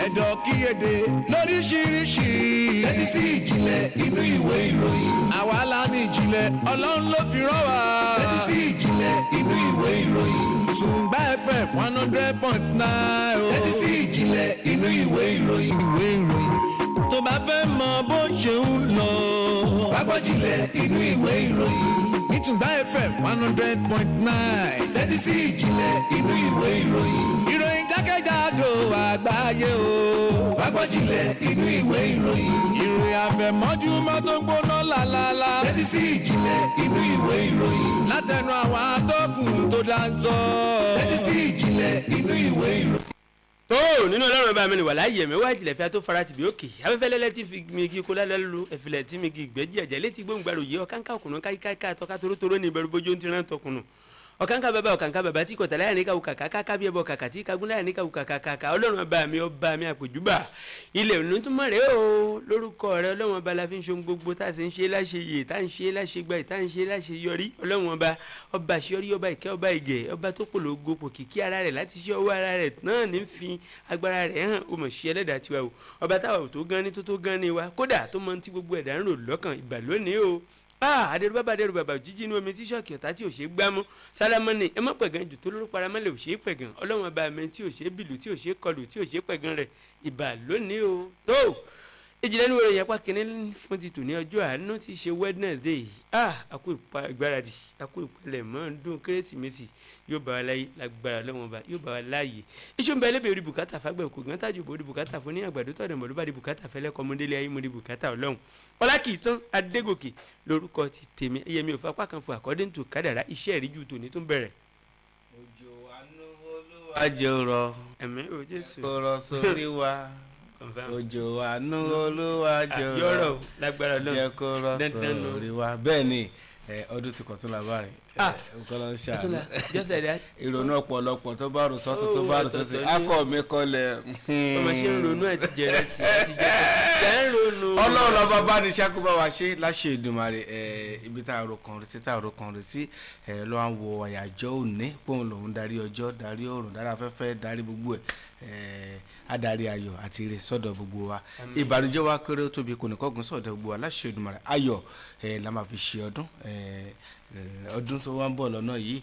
Ẹ̀dọ̀ kíyèdè lóríṣiríṣi. Tẹ́tí sí ìjìnlẹ̀ inú ìwé ìròyìn. Àwa la ní ìjìnlẹ̀, Ọlọ́run ló fi rán wa. Tẹ́tí sí ìjìnlẹ̀ inú ìwé ìròyìn. Tùǹgbà FM 100.9 o. Tẹ́tí sí ìjìnlẹ̀ inú ìwé ìròyìn. Ìwé ìròyìn tó bá fẹ́ mọ bó ṣe ń lọ. Wá gbọ́ jìnlẹ̀ inú ìwé ìròyìn. Ní Tùǹgbà FM 100.9. Tẹ́tí sí ìjìnlẹ̀ inú ìwé ìròyìn. Ìròyìn jákèjádò àgbáyé o. Wá gbọ́ jìnlẹ̀ inú ìwé ìròyìn. Ìròyìn àfẹ̀mọ́júmọ́ tó ń gbóná lálálá. Tẹ́tí sí ìjìnlẹ̀ inú ìwé ìròyìn. Látẹnu àwọn atọ́kùn tó dáńtọ́. Tẹ́tí sí ìjìnlẹ̀ inú ìwé ìròyìn. Tó nínú Ọlọ́run bá mi ní wàhálà yẹ̀mí wá ìjìnlẹ̀ fẹ́ tó fara tìbí òkè afẹ́fẹ́ lẹ́lẹ́ tí fi mi kí kó lálẹ́ lu ẹ̀fìlẹ̀ tí mi kì í gbẹ́jì ẹ̀jẹ̀ létí gbóngbàrò yìí. Ọ̀kánkà ọkùnrin káíkáíká tọ́ka torótoró ní ìbẹ̀rù bójú ń ti rán tọkùnù. Ọ̀kánkà bàbá, ọ̀kánkà bàbá tí kọ̀tà láyà níkàwù kàkà káká bí ẹbọ kàkà tí kagún láyà níkàwù kàkà kàkà. Ọlọ́run ọba mi, ọba mi àpèjúbà ilẹ̀ ònútúmọ̀ rẹ̀ o. Lórúkọ rẹ̀, Ọlọ́run ọba, la fi ń ṣe ohun gbogbo tá a sì ń ṣe láṣẹ yè, tá à ń ṣe láṣẹ gbà, tá à ń ṣe láṣẹ yọrí. Ọlọ́run ọba, ọba àṣeyọrí, ọba ìkẹ́, ọba ìgẹ̀, ọba tó polongo pòkìkí ara rẹ̀ láti ṣe ọwọ́ ara rẹ̀ náà ní fi agbára rẹ̀ hàn. Ó mọ̀ ṣe ẹlẹ́dàá tiwa o, ọba táwa ò tó gan ní tó tó gan ní wa, kódà tó mọ tí gbogbo ẹ̀dá ń rò lọ́kàn. Ìgbà lónìí o. Adẹrù bàbá, adẹrù bàbá, òjijì inú omi tí ṣọ́ọ̀kì ọ̀tá tí ò ṣe é gbámú sálámọ́nì. Ẹ má pẹ̀gàn jù tó lórúkọ paramọ́lẹ̀ ò ṣe é pẹ̀gàn. Ọlọ́run ọba mi tí ò ṣe é bìlù, tí ò ṣe é kọlù, tí ò ṣe é pẹ̀gàn rẹ̀, ìbà lónìí o. Tó ìjìnlẹ̀ ní wẹ̀rẹ̀ yẹn kínní fún ti tò ní ọjọ́ àánú tí í ṣe Wednesday. Àkó ìgbáradì, àkó ìpalẹ̀mọ́ ọdún Kérésìmesì. Yóò bá wa láyé lágbára lọ́wọ́n ba, yóò bá wa láàyè. Iṣu ń bẹ lébè orí bùkátà fágbẹ̀ kò gán tájú bò orí bùkátà fún ní àgbàdo tọ̀dọ̀ mọ̀ ló bá di bùkátà fẹ́lẹ́ kọ́mọdélé ayé mo di bùkátà Ọlọ́run. Ọlá kì í tán Adégòkè lórúkọ ti tèmi. Ẹyẹmí ò fapá kan fún according to kádàrá. Iṣẹ́ ìríjú tòní tún bẹ̀rẹ̀. Òjò àánú Olúwa jẹ́ ó rọ̀. Ẹ̀mí ò Jésù. Kó rọ̀ sórí wa. Confirm. Òjò àánú Olúwa jẹ́ ó yọ̀rọ̀ rọ̀. Lágbára Ọlọ́run. Jẹ́ kó rọ̀ Dandan nu. sórí wa. Bẹ́ẹ̀ ni, ọdún ti kọ̀tún làbáyé. Nǹkan ló ń ṣàánú. Just like that. Ìrònú ọ̀pọ̀lọpọ̀ tó bá rò sọ́tún, tó bá rò sọ́sì, ọ̀tọ̀ọ̀tọ̀ ni. akọ mi kọlẹ̀. Ọmọ ṣe ń ronú àti jẹrẹ sí àti jẹ jẹ ń ronú. Ọlọ́run lọ́ba bá ní ṣàkóbá wa ṣe láṣẹ Èdùmàrè. Ibi tá a ro kan rí sí, tá a ro kan rí sí, ló wá ń wo àyájọ́ òní pòun lòún darí ọjọ́, darí òrùn, darí afẹ́fẹ́, darí gbogbo ẹ̀, adarí ayọ̀ àti ire sọ́dọ̀ gbogbo wa. Ìbànújẹ́ wa kéré ó tóbi kò ní kọ́gun sọ́dọ̀ gbogbo wa láṣẹ Èdùmàrè. Ayọ̀ la máa fi ṣe ọdún. Ọdún tó wá ń bọ̀ lọ́nà yìí,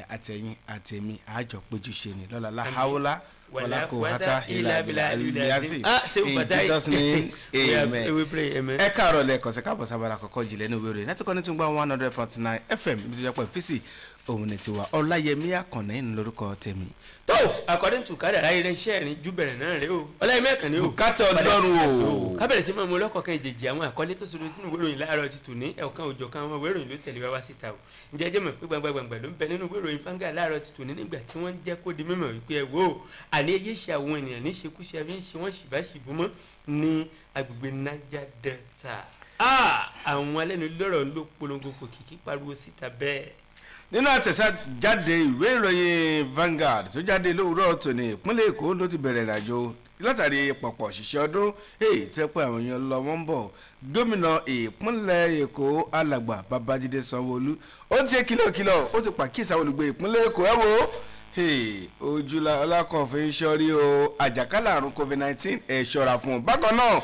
àtẹ̀yìn àtẹ̀mí àjọ péjú ṣe ni lọ́la láháwọ́lá wàlá kò hátà ilà abilà alibilasi. Seun In Fatai. Jesus' name, amen. We pray, amen. Ẹ káàárọ̀ lẹ́ẹ̀kan sí, káàbọ̀ sábàlá àkọ́kọ́ jìnlẹ̀ ní ìwé rẹ̀ láti kọ́ ní tún gbá 100.9 FM, ibi tó jẹ́ pé físì òun ní tiwa. Ọláyẹmí Àkànní ní lórúkọ tèmi. Tó according to kádàrá, iléeṣẹ́ ìrìn ju bẹ̀rẹ̀ náà rèé o. Ọláyẹmí Àkànní o. Bùkátà Ọlọ́run o. Kábẹ̀rẹ̀ sí máa mú ọlọ́kọ̀ọ̀kan ìjèjì àwọn àkọlé tó sọdọ̀ sínú ìwé ìròyìn láàárọ̀ ti tòní. Ẹ̀ọ̀kan òjọ̀kan àwọn ìwé ìròyìn ló tẹ̀lé wá wá síta o. Ǹjẹ́ jẹ́ mọ̀ pé gbangba-gbangba ló ń bẹ nínú ìwé ìròyìn Vanguard láàárọ̀ ti tòní nígbà tí wọ́n ń jẹ́ kó di mímọ̀ wípé ẹ wò ó, àní eyé ṣe àwọn ènìyàn níṣekúṣe fi ń ṣe wọ́n ṣìbáṣìbú mọ́ ní agbègbè Niger Delta. Àwọn alẹ́nulọ́rọ̀ ló polongo kò kìkì pariwo síta bẹ́ẹ̀. Nínú àtẹ̀jáde ìwé ìròyìn Vanguard tó jáde lówùúrọ̀ tòní, ìpínlẹ̀ Èkó ló ti bẹ̀rẹ̀ ìrìnàjò látàrí pọ̀pọ̀ ṣiṣẹ́ ọdún èyí tó yẹ pé àwọn èèyàn lọ wọ́n ń bọ̀. Gómìnà ìpínlẹ̀ Èkó, Alàgbà Babájídé Sanwó-Olú, ó ti ṣe kìlọ̀kìlọ̀, ó ti pàkíyèsí àwọn olùgbé ìpínlẹ̀ Èkó. Ẹ wo, ojú ọlákọ̀ọ́fin ṣọ́rí o, àjàkálẹ̀ àrùn COVID-19, ẹ̀ ṣọ́ra fún un. Bákan náà,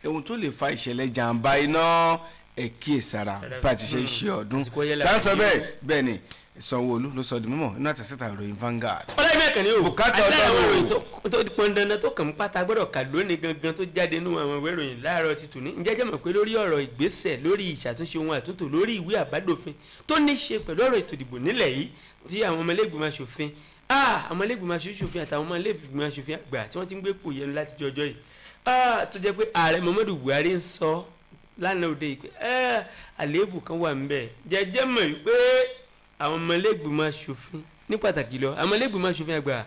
ohun tó lè fa ìṣẹ̀lẹ̀ jàǹbá iná, ẹ̀ kíyèsára bá a ti ṣe ń ṣe ọdún. Àsìkò yẹn la Tá a sọ fi. bẹ́ẹ̀ bẹ́ẹ̀ ni Sanwó-Olú ló sọ di mímọ̀ nínú àtẹ̀síta ìròyìn Vanguard. Ọlọ́yẹ̀mí Àkànní o. Bùkátà àti àwọn Ọlọ́run o. ìròyìn tó pọn dandan tó kàn ń pátá gbọ́dọ̀ kà lónìí gangan tó jáde nínú àwọn ìwé ìròyìn láàárọ̀ ti tòní. Ǹjẹ́ jẹ́ mọ̀ pé lórí ọ̀rọ̀ ìgbésẹ̀ lórí ìṣàtúnṣe ohun àtúntò lórí ìwé àbádòfin tó ní ṣe pẹ̀lú ọ̀rọ̀ ètò ìdìbò nílẹ̀ yìí tí àwọn ọmọlẹ́gbìmọ̀ aṣòfin, àwọn ọmọlẹ́gbìmọ̀ aṣòfin àtàwọn ọmọlẹ́gbìmọ̀ aṣòfin àgbà tí wọ́n ti ń gbé pò yẹnu láti jọjọ́ yìí, tó jẹ́ pé ààrẹ Muhammadu Buhari ń sọ lánàá òde yìí pé àléébù kan wà ńbẹ̀, jẹ́jẹ́ mọ̀ wípé àwọn ọmọlẹ́gbìmọ̀ aṣòfin, ní pàtàkì lọ àwọn ọmọlẹ́gbìmọ̀ aṣòfin àgbà,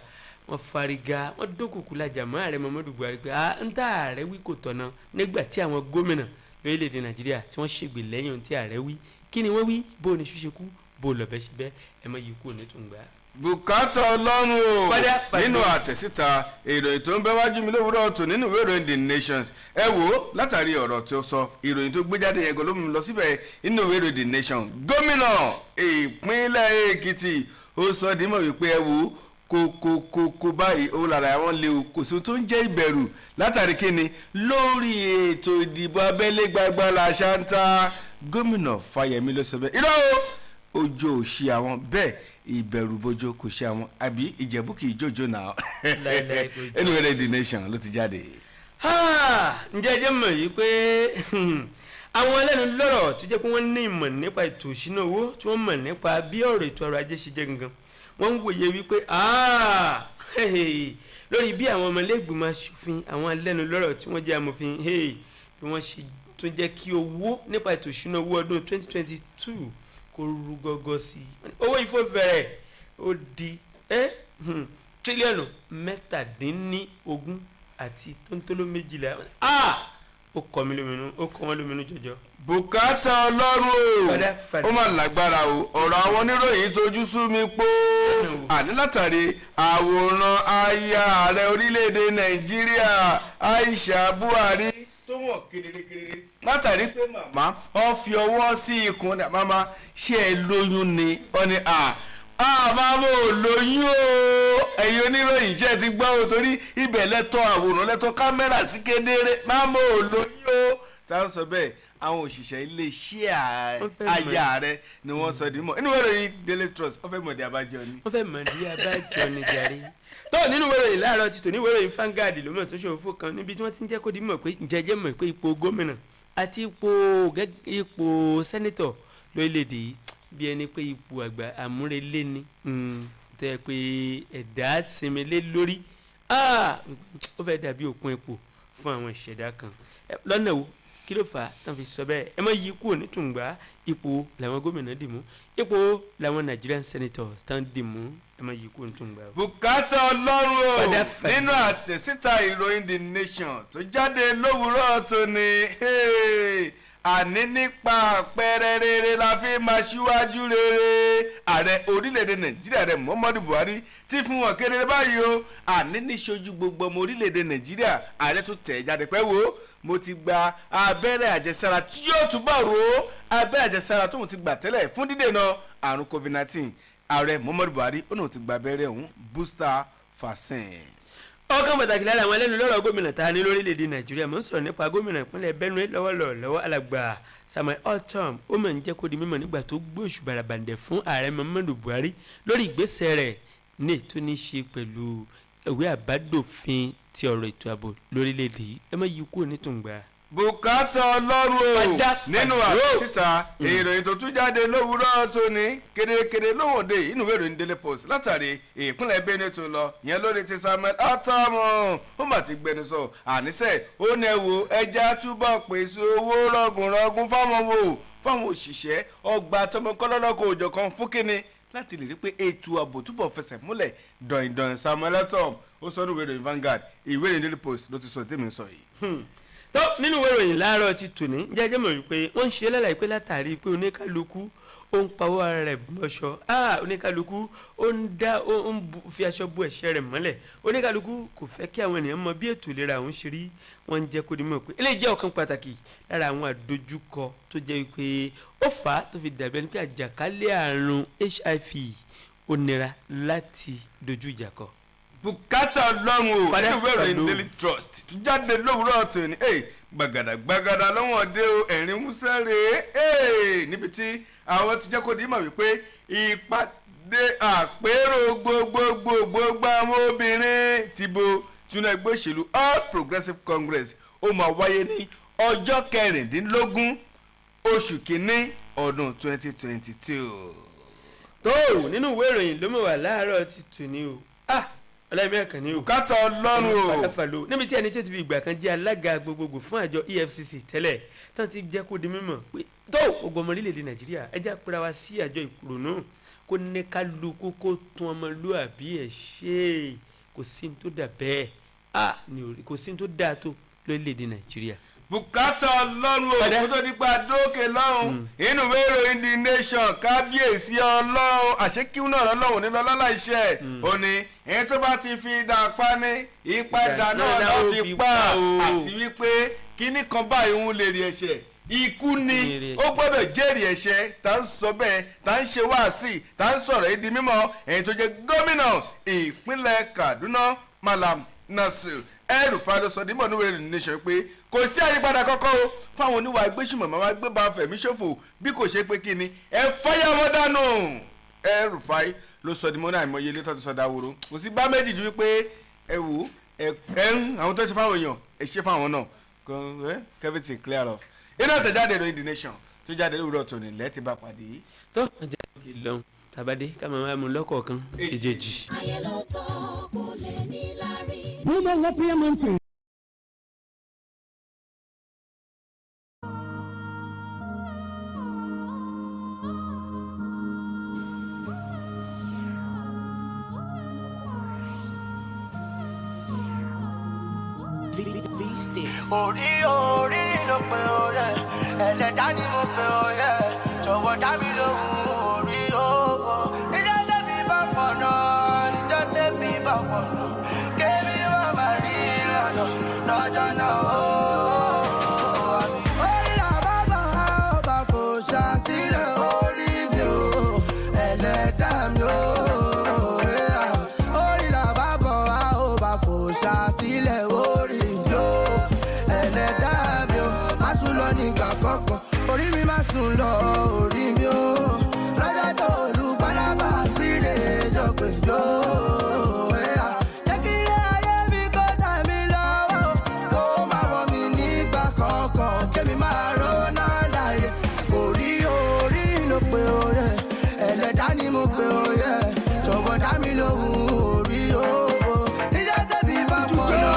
wọ́n fariga, wọ́n dókòkò lajà mọ́ ààrẹ Muhammadu Buhari pé ń tá ààrẹ wí kò tọ̀nà, nígbà tí àwọn gómìnà lórílẹ̀‐èdè Nàìjíríà tí wọ́n ṣègbè lẹ́yìn ohun tí ààrẹ wí. Kí ni wọ́n wí? Bó ni ṣúṣe kú, bó lọ́bẹ̀ ṣe bẹ́, ẹ mọ yìí kú òní tó ń gbà. Bùkátà Ọlọ́run o. Fada, fada. Nínú àtẹ̀síta ìròyìn tó ń bẹ wájú mi lówùúrọ̀ tó nínú ìwé ìròyìn The Nations, ẹ wò ó, látàrí ọ̀rọ̀ tí ó sọ, ìròyìn tó gbé jáde yẹn gan ló mú mi lọ síbẹ̀. Nínú ìwé ìròyìn The Nation, gómìnà ìpínlẹ̀ Èkìtì ó sọ dímọ̀ wípé ẹ wò ó Kókókókó báyìí ó lára àwọn léwu, kò sí ohun tó ń jẹ́ ìbẹ̀rù látàrí kíni lórí ètò ìdìbò abẹ́lé gbagba làṣà ń ta. Gómìnà Fáyẹmí ló sọ bẹ́ẹ̀. Irọ́ o, ojú ò ṣe àwọn bẹ́ẹ̀, ìbẹ̀rù bojo kò ṣe àwọn, àbí Ìjẹ̀bú kì í jòjò náà. Láíláí kò jò. Anyway, The Nation ló ti jáde. Ha! Ǹjẹ́ ẹ jẹ́ mọ̀ yìí pé àwọn ẹlẹ́nu lọ́rọ̀ tó jẹ́ pé wọ́n ní ìmọ̀ nípa ètò ìṣúná owó, tí wọ́n mọ̀ nípa bí ọ̀rọ̀ ètò ọrọ̀ ajé ṣe jẹ́ gangan, wọ́n ń wòye wípé hey, lórí bí àwọn ọmọlẹ́gbìmọ̀ aṣòfin, àwọn ẹlẹ́nu lọ́rọ̀ tí wọ́n jẹ́ amòfin, hey, bí wọ́n ṣe tún jẹ́ kí owó nípa ètò ìṣúná owó ọdún 2022 kó rú gọ́gọ́ sí i. Owó ìfowófẹ̀rẹ̀ ó di tírílíọ̀nù 17 àti tóńtóló 12. Ó kọ mí lóminú, ó kọ wọ́n lóminú jọjọ. Bùkátà Ọlọ́run o. Fada, fada. Ó mà lágbára o, ọ̀rọ̀ àwọn oníròyìn tójú sú mi pó, àní látàrí àwòrán aya ààrẹ orílẹ̀-èdè Nàìjíríà Aisha Buhari tó wọ̀n kedere kedere, látàrí pé màmá ọ fi ọwọ́ sí ikùn ní, màmá, ṣé ẹ lóyún ni? Ọ ní à màmá ò lóyún o. Ẹ̀yin oníròyìn, jẹ́ ti gbọ́ o, torí ibẹ̀ lẹ́tọ̀ àwòrán, lẹ́tọ̀ kámẹ́rà sí kedere. Màmá ò lóyún o. Tá à ń sọ bẹ́ẹ̀, àwọn òṣìṣẹ́ iléeṣẹ́ Wọ́n fẹ́ mọ̀. aya rẹ ni wọ́n sọ di mọ̀ inú ìwé ìròyìn Daily Trust. Wọ́n fẹ́ mọ̀ di abájọ ni. Wọ́n fẹ́ mọ̀ bí abájọ ni jàre. Tó nínú ìwé ìròyìn láàárọ̀ ti tò ní, ìwé ìròyìn Vanguard ló mọ̀ tó ṣòfò fún kan níbi tí wọ́n ti ń jẹ́ kó di mọ̀ pé jẹ́jẹ́ mọ̀ pé ipò gómìnà àti ipò sẹ́nítọ̀ lórílẹ̀‐èdè yìí, bí ẹni pé ipò àgbà àmúrelé ni, tẹ́ pé ẹ̀dá sinmi lé lórí. Ó fẹ́ dàbí òpin ipò fún àwọn ìṣẹ̀dá kan. Lọ́nà wo? Kí ló fà á tán fi sọ bẹ́ẹ̀? Ẹ má yí kúrò nítùngbà. Ipò làwọn gómìnà dì mú, ipò làwọn Nigerian senators tán dì mú. Ẹ má yí kúrò nítùngbà o. Bùkátà Ọlọ́run o. Fada, fada. Nínú àtẹ̀síta ìròyìn The Nation tó jáde lówùúrọ̀ tóní, hey, àní nípa àpẹẹrẹ rere la fi máa ṣíwájú rere. Ààrẹ orílẹ̀-èdè Nàìjíríà rẹ̀ Muhammadu Buhari ti fún wọn kedere báyìí o, àní níṣojú gbogbo ọmọ orílẹ̀-èdè Nàìjíríà, ààrẹ tó tẹ̀ jáde pẹ́ wo, mo ti gba abẹ́rẹ́ àjẹsára tí yóò túbọ̀ rò ó, abẹ́rẹ́ àjẹsára tóun ti gbà tẹ́lẹ̀ fún dídènà àrùn COVID-19. Ààrẹ Muhammadu Buhari ó náà ti gba abẹ́rẹ́ ọ̀hún, booster vaccine. Ọ̀kan pàtàkì lára àwọn ẹlẹ́nu lọ́rọ̀ gómìnà ta ní lórílẹ̀‐èdè Nàìjíríà, mò ń sọ̀rọ̀ nípa gómìnà ìpínlẹ̀ Benue lọ́wọ́lọ́wọ́, alàgbà Samuel Ortom, ó mọ̀ ń jẹ́ kó di mímọ̀ nígbà tó gbé òṣù bàràbàǹdẹ̀ fún ààrẹ Muhammadu Buhari lórí ìgbésẹ̀ rẹ̀ ní ètò ní ṣe pẹ̀lú ìwé àbádòfin ti ọ̀rọ̀ ètò ààbò lórílẹ̀‐èdè yìí. Ẹ má yí kúrò nítòǹgbà. Bùkátà Ọlọ́run o. Fada, Nínú fada. àtìta ìròyìn tó tún jáde lówùúrọ̀ tóní kédekéde lóhùn dé inú ìwé ìròyìn Daily Post látàrí ìpínlẹ̀ Benue tó lọ yẹn lórí ti Samuel Ortom, ó mà ti gbẹnusọ, àníṣe ó ní ẹ wo, ẹja túbọ̀ pèsè owó rọgùnrọgùn fáwọn wo, fáwọn òṣìṣẹ́ ọgbà tọmọkọlọ́lọ́kọ̀ òjọ̀kan fún kínní láti lè rí pé ètò ààbò túbọ̀ fẹsẹ̀ múlẹ̀ dọ̀ìndọ̀ìn. Samuel Ortom ó sọ ní ìwé ìròyìn Vanguard, ìwé ìròyìn Daily Post ló ti sọ tèmi sọ yìí. Tó nínú ìwé ìròyìn láàárọ̀ ti tòní, jẹ́jẹ́ mọ̀ wípé wọ́n ń ṣe lálàyé pé látàrí pé oníkálukú ó ń pawọ́ ara rẹ̀ bọ́ṣọ, oníkálukú ó ń dá ó ń fi aṣọ bu ẹ̀ṣẹ̀ rẹ̀ mọ́lẹ̀, oníkálukú kò fẹ́ kí àwọn ènìyàn mọ bí ètò ìlera òun ṣe rí. Wọ́n ń jẹ́ kó di mọ̀ pé eléyìí jẹ́ ọ̀kan pàtàkì lára àwọn àdojúkọ tó jẹ́ wípé ó fà á tó fi dàbí ẹni pé àjàkálẹ̀ àrùn HIV ó nira láti dojú ìjà kọ. Bùkátà Ọlọ́run o. Fada, Nínú ìwé ìròyìn fàdó. Daily Trust tó jáde lówùúrọ̀ tòní, gbàgàdà gbàgàdà lọ́wọ́n dé o, ẹ̀rín músẹ́ rèé, níbi tí àwọn ti jẹ́ kó di mọ̀ wípé ìpàdé àpérò gbogbogbò gbogbo àwọn obìnrin ti bo tún ẹgbẹ́ òṣèlú All Progressives Congress ó máa wáyé ní ọjọ́ 16 oṣù kínní ọdún 2022. Tó nínú ìwé ìròyìn ló mọ̀ wá láàárọ̀ ti tòní o, ọlọ́ọ̀mí àkànní o. Bùkátà Ọlọ́run o. Fàlàfàlò níbi tí ẹni tó ti fi ìgbà kan jẹ́ alága gbogbogbò fún àjọ EFCC tẹ́lẹ̀ tán ti jẹ́ kó di mímọ̀ pé tó gbogbo ọmọ orílẹ̀-èdè Nàìjíríà, ẹ jẹ́ àpẹẹrẹ wa sí àjọ ìkùrònú kó ní kálukú kó tún ọmọlúàbí ẹ̀ ṣe. Kò sí ní tó dà bẹ́ẹ̀ ní orí, kò sí ní tó dáa tó lórílẹ̀-èdè Nàìjíríà. Bùkátà Ọlọ́run o. Padà. Kó tó nípa dókè lọ́hùn inú ìwé ìròyìn The Nation, kábíyèsí Ọlọ́run, àṣekíw náà lọ́lọ́run nílọ lọ́la iṣẹ́ ò ní ẹni tó bá ti fi idà pa ní ipa idà náà lọ́ fi pa o. Àti wípé kíní kan báyìí ń lè rí ẹ̀ṣẹ̀. Ikú ni Èrè ó gbọ́dọ̀ jẹ́rìí ẹ̀ṣẹ̀. Tá ń sọ bẹ́ẹ̀, tá ń ṣe wáàsí, tá ń sọ̀rọ̀ yìí di mímọ́, ẹ̀yìn tó jẹ́ gómìnà ìpínlẹ̀ Kaduna, Malam Nasir El-Rufai, ló sọ dímọ̀ níwèé ìròyìn Nation pé kò sí àyípadà kankan o fáwọn oníwà agbésùmọ̀mọ́ wa gbé bá fẹ̀mí ṣòfò, bí kò ṣe pé kí ni ẹ fáyà wọn dànù. El-Rufai ló sọ dímọ̀ náà. Àìmọye ilé tó ti sọ dáwòrò, kò sí bá méjì ju wípé ẹ wò ó, ẹ ẹ ń àwọn tó ṣe fáwọn èèyàn, ẹ ṣe fáwọn náà ẹ kevin clear off. Iná tẹ̀jáde ìròyìn The Nation tó jáde lówùúrọ̀ tòní lẹ́ẹ̀tì bá pàdé. Tó ọjà òkè lọ́hùn tàbádé ká máa mú lọ́kọ̀ọ̀kan èjèèjì. Ayé ló sọ kò lè ní lárí. No more war prayer mountain. Orí, orí ló pe orí, ẹlẹ́dá ni mo pe orí, jọ̀wọ́ dá mi lóhùn orí owó. Níjọ́ tẹ́mi bá pọ̀nà, níjọ́ tẹ́mi bá pọ̀nà, kémi wá máa rí lọ́nà lọ́jọ́ náà ó. Orí làbá bá ọba kò ṣàṣìlẹ̀ orí mi ò, ẹlẹ́dá mi ò. Orí làbá bọ̀ á ò bá kò ṣàṣìlẹ̀ orí mi ò, ẹlẹ́dá mi ò. Má sùn lọ nígbà kọ̀ọ̀kan, orí mi má sùn lọ orí mi ò. Lọ́jọ́ tó olùgbàlábà gbére jọ pé jọ. Jẹ́ kí ilé ayé mi kó tẹ̀ mí lọ́wọ́, kó má wọ̀ mí nígbà kọ̀ọ̀kan, kémi máa rọ́nà láàyè. Orí, orí ló pe orí, ẹlẹ́dá ni mo pe orí, jọ̀wọ́ dá mi lóhùn orí o. Níjọ́ tẹ̀bí bá pọ̀ lọ,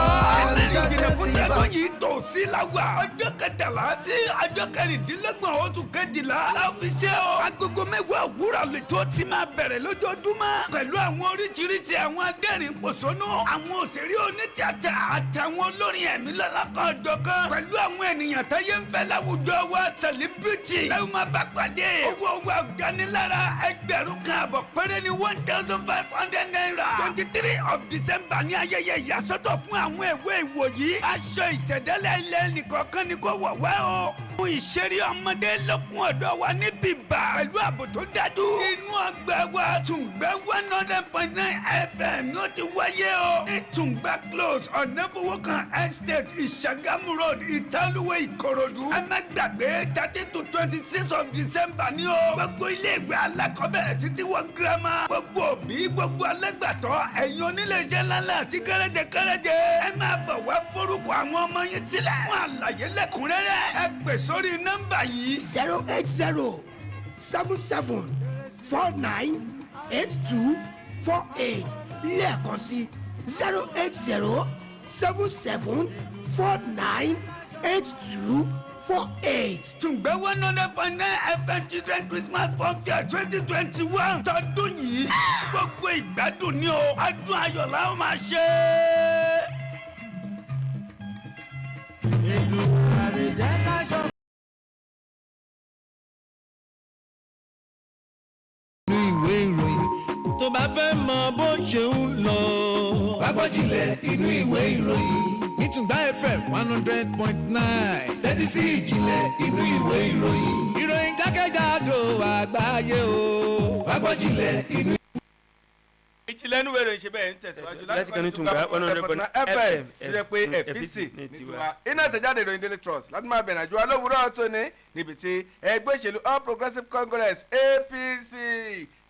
níjọ́ Ìjìnlẹ̀ fún tẹ̀bí bá tẹ́gbọ́n yìí tó sí la wà. Ọjọ́ 13 sí ọjọ́ 26 oṣù kejìlá la fi ṣe o. Agogo 10 òwúrọ̀ lè tó ti máa bẹ̀rẹ̀ lójoojúmọ́. Pẹ̀lú àwọn oríṣiríṣi àwọn adẹ́rìn pòṣónú, àwọn òṣèré onítíátà àtàwọn olórin ẹ̀mí lọ́lọ́kan ọ̀jọ̀kan. Pẹ̀lú àwọn ènìyàn táyé ń fẹ́ láwùjọ wa, celebrity. Lẹ́yìn máa bá pàdé. Owó wa ganilára, 1500 péré ní, ₦1,500. 23 of December ní ayẹyẹ ìyàsọ́tọ̀ fún àwọn ìwé ìwòyí. Aṣọ ìtẹ̀dẹ́lẹ̀ ilẹ̀ nìkọ̀ọ̀kan ni kò wọ̀ wẹ́ o. Fún ìṣeré ọmọdé lọ́kùn ọ̀dọ́ wa ní bíbá pẹ̀lú ààbò tó dájú. Inú ọgbà wa Tùngbẹ́ 100.9 FM ló ti wáyé o. Ní Tùngbà Close, Ọ̀nàfọwọ́kàn Estate, Ìṣàgámù Road, Ìtàlúwẹ̀, Ìkòròdú. Ẹ má gbàgbé, 13 to 26 of December ni o. Gbogbo ilé ìwé alákọ̀ọ́bẹ̀rẹ̀ títí wọ girama. Gbogbo òbí, gbogbo alágbàtọ́, ẹ̀yin onílé iṣẹ́ ńláńlá àti kẹ́rẹ́jẹ kẹ́rẹ́jẹ. Ẹ máa bọ̀ wá forúkọ àwọn ọmọ yín sílẹ̀. Fún àlàyé lẹ́kùnrẹ́rẹ́, ẹ pè sórí nọ́mbà yìí. 08077498248, lẹ́ẹ̀kan sí, 08077498248. Tùngbẹ́ 100.9 FM Children Christmas Fun Fair 2021 tọdún yìí. Gbogbo ìgbádùn ni o, adùn ayọ̀ la ó máa ṣe. Inú ìwé ìròyìn. Tó bá fẹ́ mọ bó ṣe ń lọ. Pápájìnlẹ̀ inú ìwé ìròyìn. Nítùngbà FM 100.9. Tẹ́tí sí ìjìnlẹ̀ inú ìwé ìròyìn. Ìròyìn jákèjádò àgbáyé o. Pápájìnlẹ̀ inú Ìjìnlẹ̀ inú ìwé ìròyìn ṣe bẹ́ẹ̀ ń tẹ̀síwájú láti kan ní Tùngbà 100.9 FM FM tó jẹ́ pé FPC ní tiwa. Iná tẹ̀jáde ìròyìn Daily Trust láti máa bẹ̀rẹ̀ àjò alówùúrọ̀ tóní, níbi tí ẹgbẹ́ òṣèlú All Progressives Congress, APC,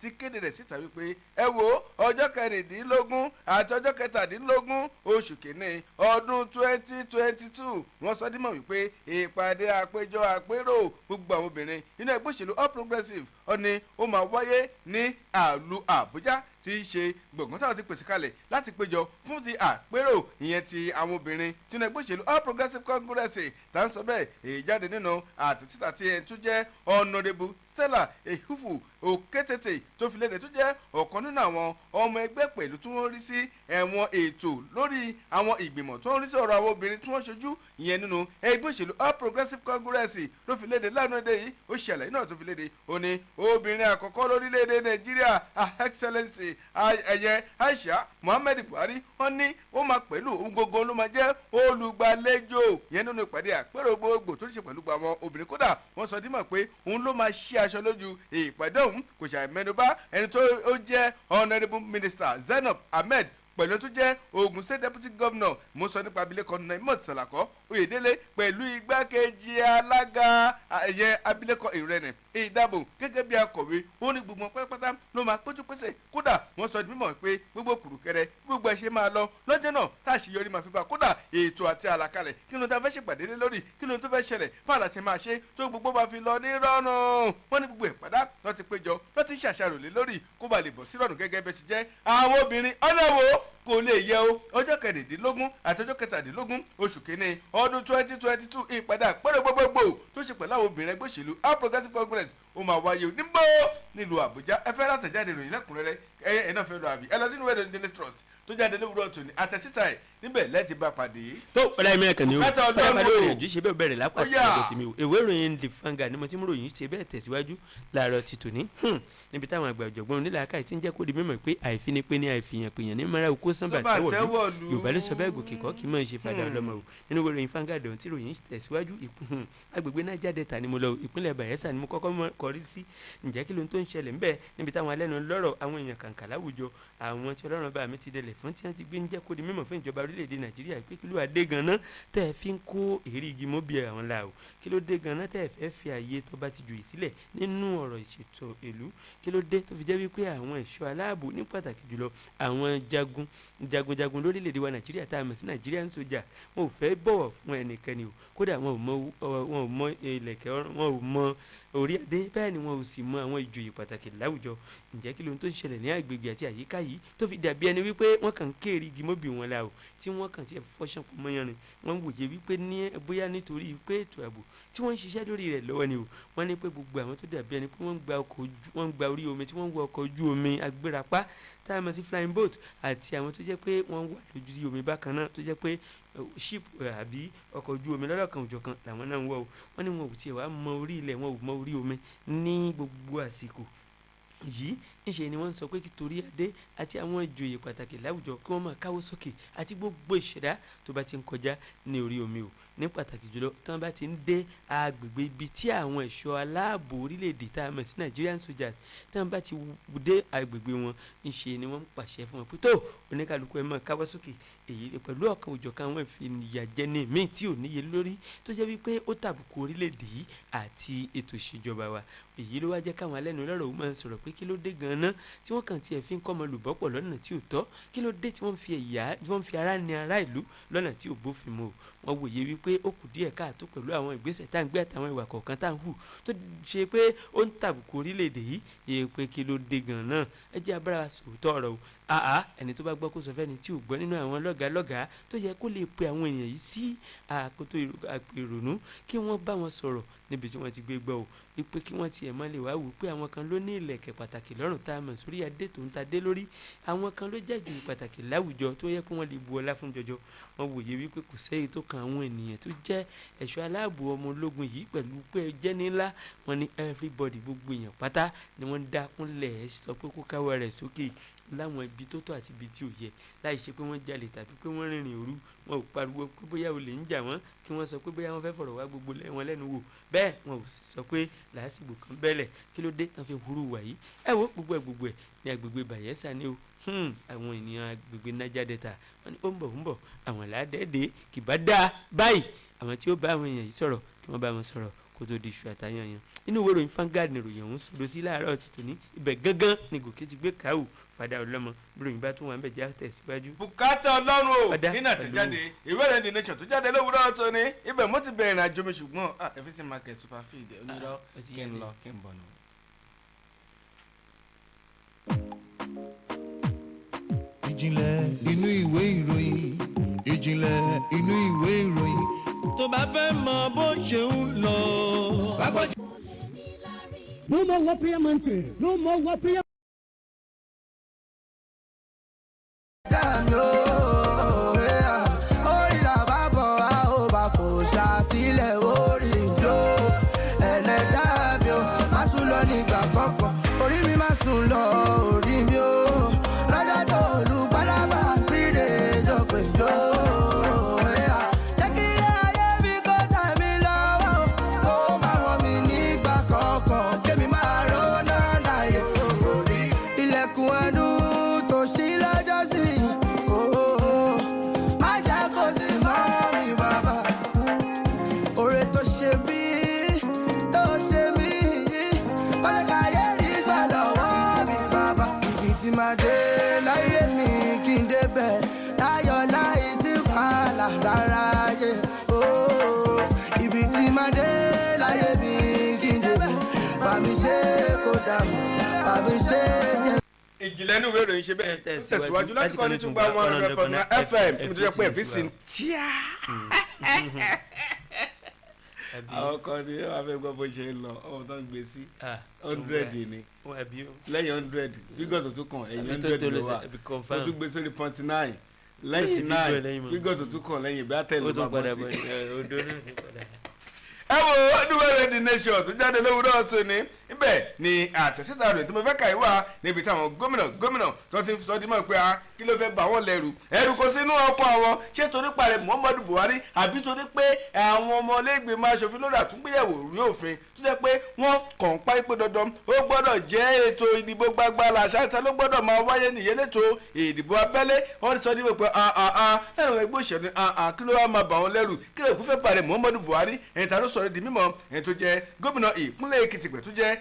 ti kéde rẹ̀ síta wípé ẹ wo ọjọ́ 16 àti ọjọ́ 17 oṣù kìíní ọdún 2022, wọ́n sọ dímọ̀ wípé ìpàdé àpéjọ àpérò gbogbo àwọn obìnrin nínú ẹgbẹ́ òṣèlú All Progressives ọ̀ni ó máa wáyé ní àlù Àbújá, tí í ṣe gbọ̀ngàn táwọn ti pèsè kalẹ̀ láti péjọ fún ti àpérò ìyẹn ti àwọn obìnrin tí ẹgbẹ́ òṣèlú All Progressives Congress. Tá ń sọ bẹ́ẹ̀, èyí jáde nínú àtẹ̀títà tí ẹni tó jẹ́ Honourable Stella Ehufu Òkétété tó fi léde, tó jẹ́ ọ̀kan nínú àwọn ọmọ ẹgbẹ́ pẹ̀lú tí wọ́n rí sí ẹ̀wọ̀n ètò lórí àwọn ìgbìmọ̀ tó ń rí sí ọ̀rọ̀ àwọn obìnrin tí wọ́n ṣojú ìyẹn nínú ẹgbẹ́ òṣèlú All Progressives Congress, ló fi léde lánàá èdè yìí. Ó ṣẹlẹ̀ náà tó fi léde, ó ní obìnrin àkọ́kọ́ lórílẹ̀‐èdè Nàìjíríà, Her Excellency Ẹ̀yẹ Aisha Muhammed Buhari, wọ́n ní ó máa pẹ̀lú ohun gbogbo ló máa jẹ́ olùgbàlejò yẹn nínú ìpàdé àpérò gbogbo tó ní ṣe pẹ̀lú gbogbo àwọn obìnrin. Kódà wọ́n sọ dímọ̀ pé òun ló máa ṣí aṣọ lójú ìpàdé ọ̀hún. Kò ṣàì mẹ́nubà ẹni tó ó jẹ́ Honourable Minister Zainab Ahmed pẹ̀lú tó jẹ́ Ogun State Deputy Governor, mo sọ nípa abilékọ Naimot Salako Oyèdélé, pẹ̀lú igbákejì alága ẹ̀yẹ abilékọ Ìrẹ̀nì Ìdàbò gẹ́gẹ́ bí akọ̀wé. Ó ní gbogbo wọn pátápátá ló máa péjú pésẹ̀. Kódà wọ́n sọ di mímọ̀ pé gbogbo kùrùkẹrẹ gbogbo ẹ̀ ṣe máa lọ lọ́jọ́ náà tá a ṣe yọrí máa fi bá. Kódà ètò àti àlàkalẹ̀ kí ló ń ta fẹ́ ṣèpàdé lé lórí, kí ló ń tó fẹ́ ṣẹlẹ̀, báwo la ṣe máa ṣe tó gbogbo máa fi lọ ní rọrùn, wọ́n ní gbogbo ìpàdá lọ́ ti péjọ lọ́ ti ṣàṣàrò lé lórí kó ba lè bọ̀ sí rọrùn gẹ́gẹ́ bẹ́ẹ̀ ṣe jẹ́ àwọn obìnrin. Ọ̀nà wo kò lè yẹ o? Ọjọ́ 16 àti ọjọ́ 17 oṣù kínní ọdún 2022, ìpàdé àpérò gbogbogbò tó ṣe pẹ̀lú àwọn obìnrin ẹgbẹ́ òṣèlú All Progressives Congress ó máa wáyé níbo nílùú Àbújá. Ẹ fẹ́ látẹ̀jáde ìròyìn lẹ́kùnrẹ́rẹ́, ẹ ẹ náà fẹ́ lọ àbí ẹ lọ sínú ìwé ìròyìn Daily Trust tó jáde lówùúrọ̀ tòní, àtẹ̀síta ẹ̀ níbẹ̀ lẹ́ẹ̀tì bá pàdé. Tó pẹ̀lú ẹ̀mí ẹ̀kan ni o. Bùkátà Ọlọ́run Fẹ́rẹ́ o. ìrìnàjò ṣe bẹ́ẹ̀ bẹ̀rẹ̀ lápá Ó yá. ọ̀dọ̀ tèmi o. Ìwé ìròyìn The Vanguard ni mo ti mú ròyìn ṣe bẹ́ẹ̀ tẹ̀síwájú láàárọ̀ ti tòní. Níbi táwọn àgbà ọ̀jọ̀gbọ́n onílàákàyè ti ń jẹ́ kó di mímọ̀ pé àìfinipé ní àìfihàn pèèyàn ní mara okó sánbà Sánbà tẹ́wọ̀lú. tẹ́wọ̀lú. Yorùbá ló sọ bẹ́ẹ̀, gòkè kọ́ kì í mọ̀ ṣe fàdà ọlọ́mọ o. Nínú ìwé ìròyìn Vanguard ọ̀hún tí ròyìn tẹ̀síwájú, agbègbè Niger Delta ni mo lọ, ìpínlẹ̀ Bayelsa ni mo kọ́kọ́ kọrí sí. Ǹjẹ́ kí ló ń tó ń ṣẹlẹ̀ ńbẹ̀ níbi táwọn alẹ́nu lọ́rọ̀, àwọn èèyàn kàǹkà láwùjọ, àwọn tí Ọlọ́run bá mi ti dẹlẹ̀ fún, tí wọ́n ti gbé ń jẹ́ kó di mímọ̀ fún ìjọba orílẹ̀-èdè Nàìjíríà pé kí ló wá dé gan-an tẹ́ ẹ fi ń kó èrè igi mọ́bì àwọn la o? Kí ló dé gan-an tẹ́ ẹ fẹ́ fi ààyè tó bá ti jù yìí sílẹ̀ nínú ọ̀rọ̀ ìṣètò ìlú? Kí ló dé tó fi jẹ́ wípé àwọn ẹ̀ṣọ́ aláàbò, ní pàtàkì jùlọ àwọn jagun jagunjagun lórílẹ̀-èdè wa Nàìjíríà tá a mọ̀ sí Nigerian soldier, wọn ò fẹ́ bọ̀wọ̀ fún ẹnikẹ́ni o? Kódà wọn ò mọ ìlẹ̀kẹ̀ ọrùn, wọn ò mọ orí adé, bẹ́ẹ̀ ni wọn ò sì mọ àwọn ìjòyè pàtàkì láwùjọ. Ǹjẹ́ kí lóhun tó ń ṣẹlẹ̀ ní agbègbè àti àyíká yìí tó fi dàbí ẹni wípé wọ́n kàn ń kéèrè igi mọ́bì wọn la o, tí wọ́n kàn ti fọ́ṣán pọ̀ mọ́yánrin? Wọ́n ń wòye wípé ní bóyá nítorí pé ètò ààbò tí wọ́n ń ṣiṣẹ́ lórí rẹ̀ lọ́wọ́ ni o. Wọ́n ní pé gbogbo àwọn tó dàbí ẹni pé wọ́n ń gba ọkọ̀ ojú, wọ́n ń gba orí omi, tí wọ́n ń wọ ọkọ̀ ojú omi agbérapá tá a mọ̀ sí flying boat, àti àwọn tó jẹ́ pé wọ́n wà lójú omi bákan náà, tó jẹ́ pé ship àbí ọkọ̀ ojú omi lọ́lọ́kan òjọ̀kan làwọn náà ń wọ̀ o, wọ́n ní wọn ò tiẹ̀ wá mọ orí ilẹ̀, wọn ò mọ orí omi ní gbogbo àsìkò yìí. Ńṣe ni wọ́n ń sọ pé kí torí adé àti àwọn ìjòyè pàtàkì láwùjọ kí wọ́n máa káwọ́ sókè àti gbogbo ìṣẹ̀dá tó bá ti ń kọjá ní orí omi o, ní pàtàkì jùlọ tí wọ́n bá ti ń dé agbègbè ibi tí àwọn ẹ̀ṣọ́ aláàbò orílẹ̀-èdè tá a mọ̀ sí Nigerian soldiers, tí wọ́n bá ti dé agbègbè wọn, ńṣe ni wọ́n ń pàṣẹ fún wọn pé tó oníkàlùkù ẹ̀ máa káwọ́ sókè. Èyí pẹ̀lú ọ̀kan òjọ̀kan àwọn ìfìyàjẹni míì tí ò níye lórí tó jẹ́ wípé ó tàbùkù orílẹ̀-èdè yìí àti ètò ìṣèjọba wa. Èyí ló wá jẹ́ káwọn alẹ́nu lọ́rọ̀ ó máa ń sọ̀rọ̀ pé kí ló dé gan-an tí wọ́n kàn tiẹ̀ fi ń kọ́mọ lùbọ́pọ̀ lọ́nà tí ò tọ́? Kí ló dé tí wọ́n fi ẹ̀yà, tí wọ́n fi ara ní ará ìlú lọ́nà tí ò bófin mu o? Wọ́n wòye wípé ó kù díẹ̀ káàtó pẹ̀lú àwọn ìgbésẹ̀ tá à ń gbé àtàwọn ìwà kọ̀ọ̀kan tá à ń hù tó ṣe pé ó ń tàbùkù orílẹ̀-èdè yìí. Èyí pé kí ló dé gan-an? Ẹ jẹ́ abára wa sòótọ́ ọ̀rọ̀ o. Àá ẹni tó bá gbọ́ kó sọ fẹ́ni tí ò gbọ́ nínú àwọn lọ́gàálọ́gàá tó yẹ kó lè pe àwọn èèyàn yìí sí àkótó ìrònú, kí wọ́n bá wọn sọ̀rọ̀ níbi tí wọ́n ti gbé gbọ́ o, wípé kí wọ́n tiẹ̀ má lè wá wò pé àwọn kan ló ní ìlẹ̀kẹ̀ pàtàkì lọ́rùn tá a mọ̀ sórí adé tó ń ta dé lórí, àwọn kan ló jẹ́ ìjòyè pàtàkì láwùjọ tó yẹ kó wọ́n lè bu ọlá fún jọjọ. Wọ́n wòye wípé kò sẹ́yìn tó kan àwọn ènìyàn tó jẹ́ ẹ̀ṣọ́ aláàbò ọmọ ológun yìí pẹ̀lú pé ẹ jẹ́ ní ńlá. Wọ́n ní everybody, gbogbo èèyàn pátá ni wọ́n ń dá kúnlẹ̀ sọ pé kó káwọ́ rẹ̀ sókè láwọn ibi tó tọ́ àti ibi tí ò yẹ, láì ṣe pé wọ́n jalè tàbí pé wọ́n rìnrìn òru. Wọn ò pariwo pé bóyá olè ń jà wọ́n, kí wọ́n sọ pé bóyá wọ́n fẹ́ fọ̀rọ̀ wá gbogbo wọn lẹ́nu wò. Bẹ́ẹ̀ wọn ò sì sọ pé làásìgbò kan bẹ́lẹ̀. Kí ló dé tán fi hurú wà yìí? Ẹ wo gbogbo ẹ gbogbo ẹ ní agbègbè Bayelsa ni o. Àwọn ènìyàn agbègbè Niger Delta, wọ́n ní ó ń bọ̀ ń bọ̀, àwọn làádẹ́ẹ̀dẹ́ kì bá dáa báyìí. Àwọn tí ó bá àwọn èèyàn yìí sọ̀rọ̀, kí wọ́n bá wọn sọ̀rọ̀ kó tó di iṣu àtàyàn yẹn. Inú ìwé ìròyìn Vanguard ni ìròyìn ọ̀hún sọ̀rọ̀ sí láàárọ̀ ti tòní. Ibẹ̀ gángan ni gòkè ti gbé kàáwù fàdà ọlọ́mọ. Bí ìròyìn bá tún wà ń bẹ̀, já tẹ̀síwájú. Bùkátà Ọlọ́run o. Ọ̀dà Nínú àtẹ̀jáde ìwé ìròyìn The Nation tó jáde lówùúrọ̀ tó ní ibẹ̀ mo ti bẹ̀rẹ̀ ìrìnàjò mi, ṣùgbọ́n FCC market superfeed onírọ́. Ó ti Kí yé n mi. lọ kí n bọ̀ nù. Ìjìnlẹ̀ inú ìwé ìròyìn, ìjìnlẹ̀ inú ìwé ìròyìn. Tó bá fẹ́ mọ bó ṣe ń lọ. Bábọ̀ Kò lè ní lárí. No More War Prayer Mountain. No More War Prayer. Dàmí o, orí làbá bọ̀, a ò bá fòṣà sílẹ̀ orí ló. Ẹlẹ́dàá mi o, má sùn lọ nígbà kọ̀ọ̀kan. Orí mi má sùn lọ, orí mi o. wàhálà rárá yé ooo. Ibi tí máa dé láyé mi kí n débẹ̀, bàmí ṣe kó dààmú, bàmí ṣe jẹ́. Ìjìnlẹ̀ inú ìwé ìròyìn ṣe bẹ́ẹ̀ tẹ̀síwájú láti kọ́ ní Tungba 100.9 FM níbi tó jẹ́ pé ẹ̀fí sì ń tíá. Àwọn kan ní wọ́n fẹ́ gbọ́ bó ṣe ń lọ, ọmọ tó ń gbé sí 100 ni, lẹ́yìn 100 fígọ̀ tó tún kàn, ẹ̀yìn 100 ló wà, ó tún gbé sórí 0.9, lẹ́yìn 9 fígọ̀ tó tún kàn, lẹ́yìn ìbí àtẹ̀lé bá bọ́ sí. Ẹ wo Olúwẹ̀rẹ̀ The Nation tó jáde lówùúrọ̀ tó ní ibẹ̀ ni àtẹ̀síta rẹ̀ tó mo fẹ́ kà í wá níbi táwọn gómìnà gómìnà tó ti sọ di mọ̀ pé a kí ló fẹ́ bà wọ́n lẹ́rù, ẹ̀rù kò sínú ọkọ̀ àwọn, ṣé torí parẹ́ Muhammadu Buhari àbí torí pé àwọn ọmọlẹ́gbẹ̀mọ aṣòfin lórí àtúngbéyẹ̀wò rí òfin tó jẹ́ pé wọ́n kàn pa pé dandan ó gbọ́dọ̀ jẹ́ ètò ìdìbò gbagba làṣà ló gbọ́dọ̀ máa wáyé nìyẹn lẹ́tọ̀ ìdìbò abẹ́lé. Wọ́n ti sọ dípò pé lẹ́nu ẹgbẹ́ òṣèlú kí ló wá máa bà wọ́n lẹ́rù, kí ló kú fẹ́ parẹ́ Muhammadu Buhari? Ẹni ta ló sọ̀rọ̀ di mímọ̀, ẹni tó jẹ́ gómìnà ìpínlẹ̀ Èkìtì pẹ̀ tó jẹ́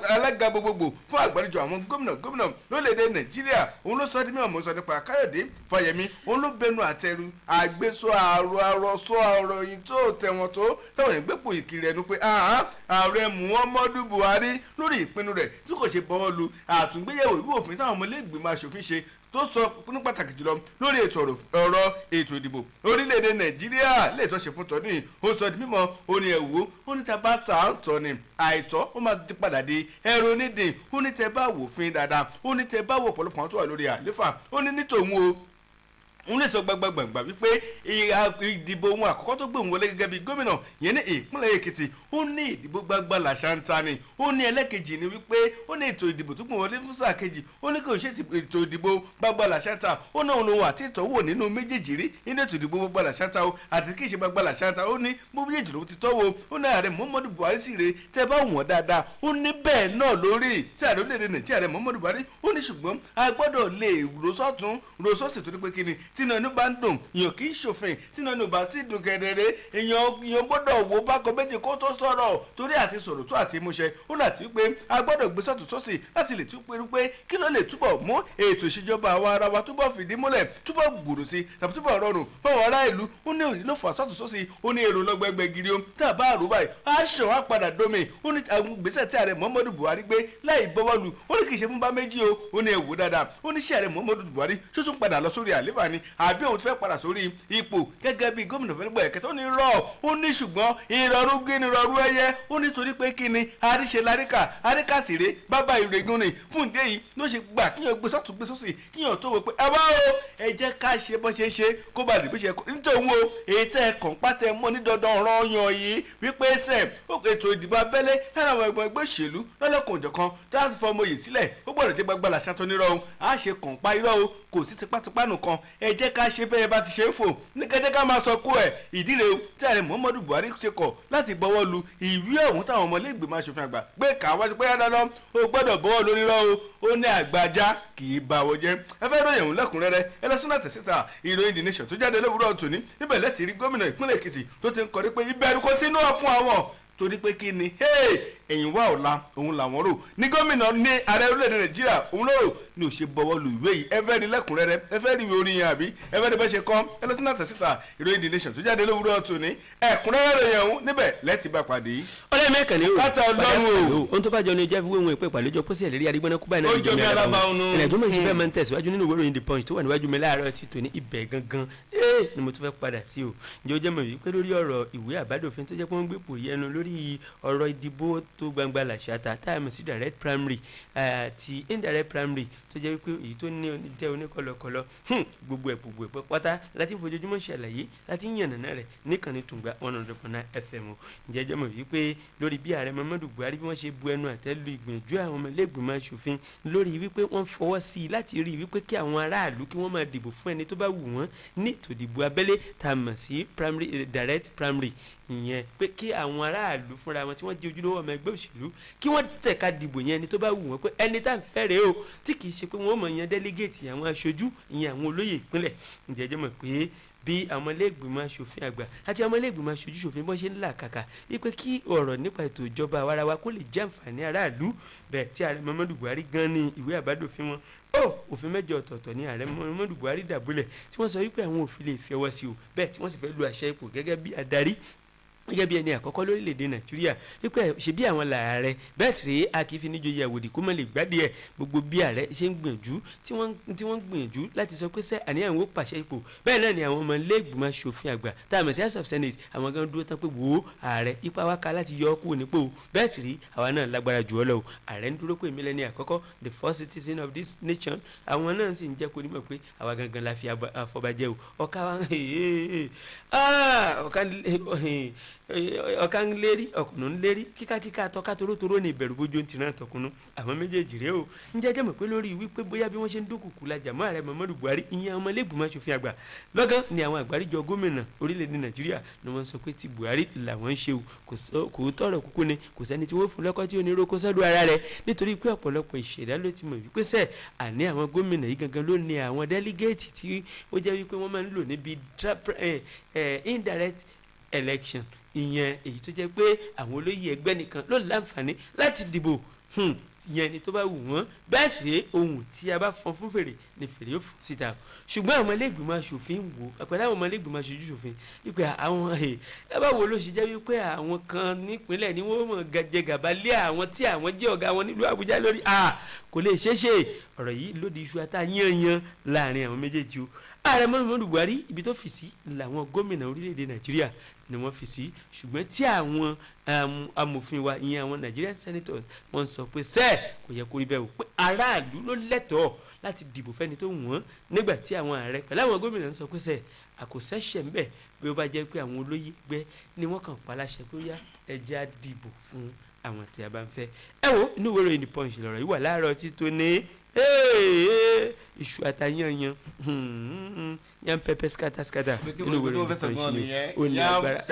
alága gbogbogbò fún àgbáríjọ àwọn gómìnà gómìnà lórílẹ̀‐èdè Nàìjíríà, òun ló sọ di mímọ̀. Mo sọ nípa Káyọ̀dé Fáyẹmí, òun ló bẹnu àtẹru àgbésọ àrò àròsọ ọ̀rọ̀ yìí tó tẹ̀wọ̀n tó táwọn yẹn gbépò ìkiri ẹnu pé ààrẹ Muhammadu Buhari lórí ìpinnu rẹ̀ tí kò ṣe bọ́wọ́ lu àtúngbéyẹ̀wò ìwé òfin táwọn ọmọlẹ́gbìmọ̀ aṣòfin ṣe tó sọ ní pàtàkì jùlọ lórí ètò ọ̀rọ̀ ètò ìdìbò orílẹ̀-èdè Nàìjíríà lè tọ́ ṣe fún tọdún yìí. Ó sọ di mímọ̀, ó ní ẹ̀wò, ó ní tẹ bá ta ń tọ́ ni àìtọ́ ó máa ti padà di ẹrù onídìí, ó ní tẹ bá wò fín dáadáa, ó ní tẹ bá wò ọ̀pọ̀lọpọ̀ àwọn tó wà lórí àléfà, ó ní nítòun o n lè sọ gbàngbàngbà wípé ìdìbò ohun àkọ́kọ́ tó gbé òun wọlé gẹ́gẹ́ bí gómìnà yẹn ní ìpínlẹ̀ Èkìtì, ó ní ìdìbò gbangba làṣà ń ta ni. Ó ní ẹlẹ́kejì ni wípé ó ní ètò ìdìbò tó gbé wọlé fún sáà kejì, ó ní kò ṣe ètò ìdìbò gbangba làṣà ń ta, ó náà lòun àti ìtọ́wò nínú méjèèjì rí nínú ètò ìdìbò gbangba làṣà ń ta o àti kì í ṣe gbangba làṣà ń ta, ó ní méjèèjì ló ti tọ́wò. Ó ní ààrẹ Muhammadu Buhari sì rè tẹ́ bá wọ̀n dáadáa, ó ní bẹ́ẹ̀ náà lórí sí ààrẹ orílẹ̀-èdè Nàìjíríà rẹ̀ Muhammadu Buhari. Ó ní ṣùgbọ́n a gbọ́dọ̀ lè rosọ́tún rosọ́sì torí pé kí ni tínú ẹnu bá ń dùn èèyàn kì í ṣòfin, tínú ẹnu bá sì dùn kẹ̀dẹ̀rẹ̀ èèyàn gbọ́dọ̀ wo bákan méjì kó tó sọ̀rọ̀ torí àti sọ̀rọ̀ tó àti múṣẹ. Ó láti wípé a gbọ́dọ̀ gbé sọ̀tún sósì láti lè tún pẹ̀lú pé kí ló lè túbọ̀ mú ètò ìṣèjọba àwa ara wa túbọ̀ fìdí múlẹ̀, túbọ̀ gbòòrò sí tàbí túbọ̀ rọrùn fáwọn ará ìlú. Ó ní òyìn ló fà sọ̀tún sósì, ó ní èrò lọ́gbẹ̀gbẹ̀ gidi o tá a bá àrò báyìí á ṣàn á padà dómi. Ó ní àwọn gbèsè tí ààrẹ Muhammadu Buhari gbé láì bọ́wọ́ lu, ó ní kì í ṣe fún bá méjì o, ó ní ẹ̀wò dáadáa. Ó ní ṣé ààrẹ Muhammadu Buhari tó tún padà lọ sórí àlééfà ni àbí òun fẹ́ padà sórí ipò gẹ́gẹ́ bí gómìnà fẹ́ nígbà ẹ̀kẹ́tọ́ ní rọ̀. Ó ní ṣùgbọ́n ìrọ̀rùn gíní rọrùn ẹyẹ, ó ní torí pé kí ni àríṣe láríkà àríkà sì rè bàbá ìrègùn ni. Fún ìdí èyí ló ṣe gbà kíyàn gbé sọ́tún gbé sósì kíyàn tó wò pé ẹ wá o ẹ jẹ́ ká ṣe bó ṣe ṣe kó bá lè bí ṣe nítorí o èyí tẹ́ ẹ kàn pátẹ́ mọ́ ní dandan ọ̀ràn yan yìí wípé sẹ́ ètò ìdìbò abẹ́lé lára àwọn ẹgbẹ́ òṣèlú lọ́lọ́kan òjọ̀kan tó láti fọ ọmọ yìí sílẹ̀ ó gbọ́dọ̀ dé gbàgbà làṣà tó nírọ̀ o á ṣe kàn pa irọ́ o kò sí tipátipá nìkan ẹ jẹ́ ká ṣe bẹ́ẹ̀ bá ti ṣe ń fò ní kẹ́jẹ́ ká máa sọ kó ẹ̀. Ìdí rèé tí ààrẹ Muhammadu Buhari ṣe kọ̀ láti bọ́wọ́ lu ìwé ọ̀hún táwọn ọmọlẹ́gbẹ̀mọ aṣòfin àgbà gbé ká wá sí pé dandan o gbọ́dọ̀ bọ́wọ́ lórí rọ́ o. Ó ní àgbàjá kì í bá wọ jẹ́. Ẹ fẹ́ ròyìn òun lẹ́kùnrẹ́rẹ́ ẹ lọ sínú àtẹ̀síta ìròyìn The Nation tó jáde lówùúrọ̀ tòní. Níbẹ̀ lẹ́tì rí gómìnà ìpínlẹ̀ Èkìtì tó ti ń kọrí pé ìbẹ̀rù kò sínú ọkùn àwọn torí pé kí ni ẹ̀yìn wá ọ̀la òun làwọn rò ní gómìnà ní ààrẹ orílẹ̀-èdè Nàìjíríà òun ló rò ní òṣè bọ̀wọ́ lu ìwé yìí. Ẹ fẹ́ rí lẹ́kùnrẹ́rẹ́, ẹ fẹ́ rí ìwé orin yẹn àbí ẹ fẹ́ rí bẹ́ẹ̀ ṣe kọ́ ẹ lọ sí náà tẹ̀síta ìròyìn The Nation tó jáde lówùúrọ̀ tòní ẹ̀kúnrẹ́rẹ́ rẹ̀ yẹn òun níbẹ̀ lẹ́ẹ̀tì bá pàdé. Ọlẹ́ mẹ́kànnì o kátà Ọlọ́run o ohun tó bá jọ ní jẹ́ fún ìwé ìpàlejò pósí ẹ̀lérí adigbọ́nà kúbà náà ó jọ mi alábàánu. Ìrìnàjò mọ̀ ìṣẹ́ bẹ́ẹ̀ máa ń tẹ̀síwájú nínú ìwé ìròyìn The Punch tó wà níwájú mi láàárọ̀ ti tòní ibẹ̀ gangan ni mo tún fẹ́ padà sí o. Ǹjẹ́ ó jẹ́ mọ̀ wípé lórí ọ̀rọ̀ ìwé àbádòfin tó jẹ́ pé wọ́n gbé pò yẹnu lórí ọ̀rọ̀ ìdìbò tó gbangba làṣàtà tá a mọ̀ sí direct primary àti indirect primary tó jẹ́ wípé èyí tó ní jẹ́ oníkọlọkọlọ gbogbo ẹ̀ gbogbo ẹ̀ pátá láti fojoojúmọ́ ṣàlàyé láti yànnàná rẹ̀ níkànnì Tùngbà 100.9 FM o. Ǹjẹ́ jẹ́ mọ̀ wípé lórí bí ààrẹ Muhammadu Buhari bí wọ́n ṣe bu ẹnu àtẹ́ lu ìgbìyànjú àwọn ọmọ ilé-ìgbìmọ̀ aṣòfin lórí wípé wọ́n fọwọ́ sí i láti rí wípé kí àwọn aráàlú kí wọ́n máa dìbò fún ẹni tó bá wù wọ́n ní ètò ìdìbò abẹ́lé tá a mọ̀ sí primary direct primary, ìyẹn pé kí àwọn aráàlú fúnra wọn tí wọ́n jẹ́ ojúlówó ọmọ ẹgbẹ́ òṣèlú kí wọ́n tẹ̀ka dìbò yẹn ẹni tó bá wù wọ́n pé ẹni tá à ń fẹ́ rèé o, tí kì í ṣe pé wọ́n mọ̀ yẹn délégéètì àwọn aṣojú ìyẹn àwọn olóyè ìpínlẹ̀. Ǹjẹ́ jẹ́ mọ̀ pé Bí àwọn iléègbìmọ̀ aṣòfin àgbà àti àwọn iléègbìmọ̀ aṣojú ṣòfin bọ́n ṣe ń là kàkà wípé kí ọ̀rọ̀ nípa ètò ìjọba àwarawa kó lè jẹ́ àǹfààní aráàlú, bẹ́ẹ̀ tí ààrẹ Muhammadu Buhari gan ní ìwé àbádòfin wọn ó òfin 8 ọ̀tọ̀ọ̀tọ̀ ní ààrẹ Muhammadu Buhari dàbúlẹ̀ tí wọ́n sọ wípé àwọn òfin lè fi ọwọ́ sí o, bẹ́ẹ̀ tí wọ́n sì fẹ́ lu àṣẹ ipò gẹ́gẹ́ bí adarí, gẹ́gẹ́ bí ẹni àkọ́kọ́ lórílẹ̀‐èdè Nàìjíríà, wípé ṣe bí àwọn làárẹ̀ bẹ́ẹ̀ sì rèé, a kì í fi níjòyè àwòdì kó mọ̀ lè gbádìí ẹ̀. Gbogbo bí ààrẹ ṣe ń gbìyànjú tí wọ́n ń gbìyànjú láti sọ pé sẹ́ àníyàn ó pàṣẹ ipò, bẹ́ẹ̀ náà ni àwọn ọmọ ilé-ìgbìmọ̀ aṣòfin àgbà tá a mọ̀ sí House of Senate, àwọn gan dúró tán pé wò ó, ààrẹ ipa wa ká láti yọ ọ́ kúrò nípò, bẹ́ẹ̀ sì rí àwa náà lágbára jù ọ́ lọ o. Ààrẹ ń dúró pé èmi lẹni àkọ́kọ́, the first citizen of this nation, àwọn náà sì ń jẹ́ kó nímọ̀ pé àwa gangan la fi àfọbàjẹ́ o. Ọ̀ka ń lérí, ọ̀kùnrin ń lérí, kíkákíká tọ́ka torótoró ní ìbẹ̀rù bójú ń tìran tọkùnú àwọn méjèèjì rèé o. Ń jẹ́jẹ́ mọ̀ pé lórí wípé bóyá bí wọ́n ṣe ń dúnkùkù lajà mọ́ ààrẹ Muhammadu Buhari, ìyẹn ọmọ ilé-ìgbìmọ̀ aṣòfin àgbà, lọ́gán ni àwọn àgbáríjọ gómìnà orílẹ̀-èdè Nàìjíríà ni wọ́n sọ pé ti Buhari làwọn ń ṣe o. Kò tọ̀rọ̀ kúkú ni, kò sẹ́ni tí wọ́n fún lọ́kọ́ tí onírúkọ sọ́dọ̀ ara rẹ̀, nítorí pé ọ̀pọ̀lọpọ̀ ìṣẹ̀dá ló ti mọ̀ wípé sẹ́ àní àwọn gómìnà yìí gangan ló ní àwọn délígéètì tí ó jẹ́ wípé wọ́n máa ń lò níbi indirect election, ìyẹn èyí tó jẹ́ pé àwọn olóyè ẹgbẹ́ nìkan ló láǹfààní láti dìbò ìyẹn ni tó bá wù wọ́n. Bẹ́ẹ̀ sì rèé, ohun tí a bá fọn fún fèrè ni fèrè ó fún síta. Ṣùgbọ́n àwọn ilé-ìgbìmọ̀ aṣòfin wò pẹ̀lú àwọn ilé-ìgbìmọ̀ aṣojú ṣòfin wípé àwọn ẹ bá wo ló ṣe jẹ́ wípé àwọn kan nípínlẹ̀ ni wọ́n mọ̀ jẹ gàba lé àwọn tí àwọn jẹ́ ọ̀gá wọn nílùú Àbújá lórí, kò lè ṣeé ṣe. Ọ̀rọ̀ yìí ló di iṣu ata yányan láàrin àwọn méjèèjì o. Ààrẹ Muhammadu Buhari ibi tó fi sí làwọn gómìnà orílẹ̀-èdè Nàìjíríà ni wọ́n fi sí, ṣùgbọ́n tí àwọn amòfin wa, ìyẹn àwọn Nigerian senators, wọ́n sọ pé sẹ́ẹ̀ kò yẹ kó rí bẹ́ẹ̀ o, pé aráàlú ló lẹ́tọ̀ọ́ láti dìbò fẹ́ni tó wù wọ́n, nígbà tí àwọn ààrẹ pẹ̀lú àwọn gómìnà ń sọ pé sẹ́ẹ̀ àkòsẹ́sẹ̀ ń bẹ̀ bí ó bá jẹ́ pé àwọn olóyè ẹgbẹ́ ni wọ́n kàn pa láṣẹ pé ó yá ẹ jẹ́ á dìbò fún àwọn tí a bá ń fẹ́. Ẹ wo inú ìwé ìròyìn The Punch lọ̀rọ̀ yìí wà láàárọ̀ tí tó ní iṣu àtàyànyàn yam pẹpẹ skata skata. Inú ìwé ìròyìn The Punch ni ó ní agbára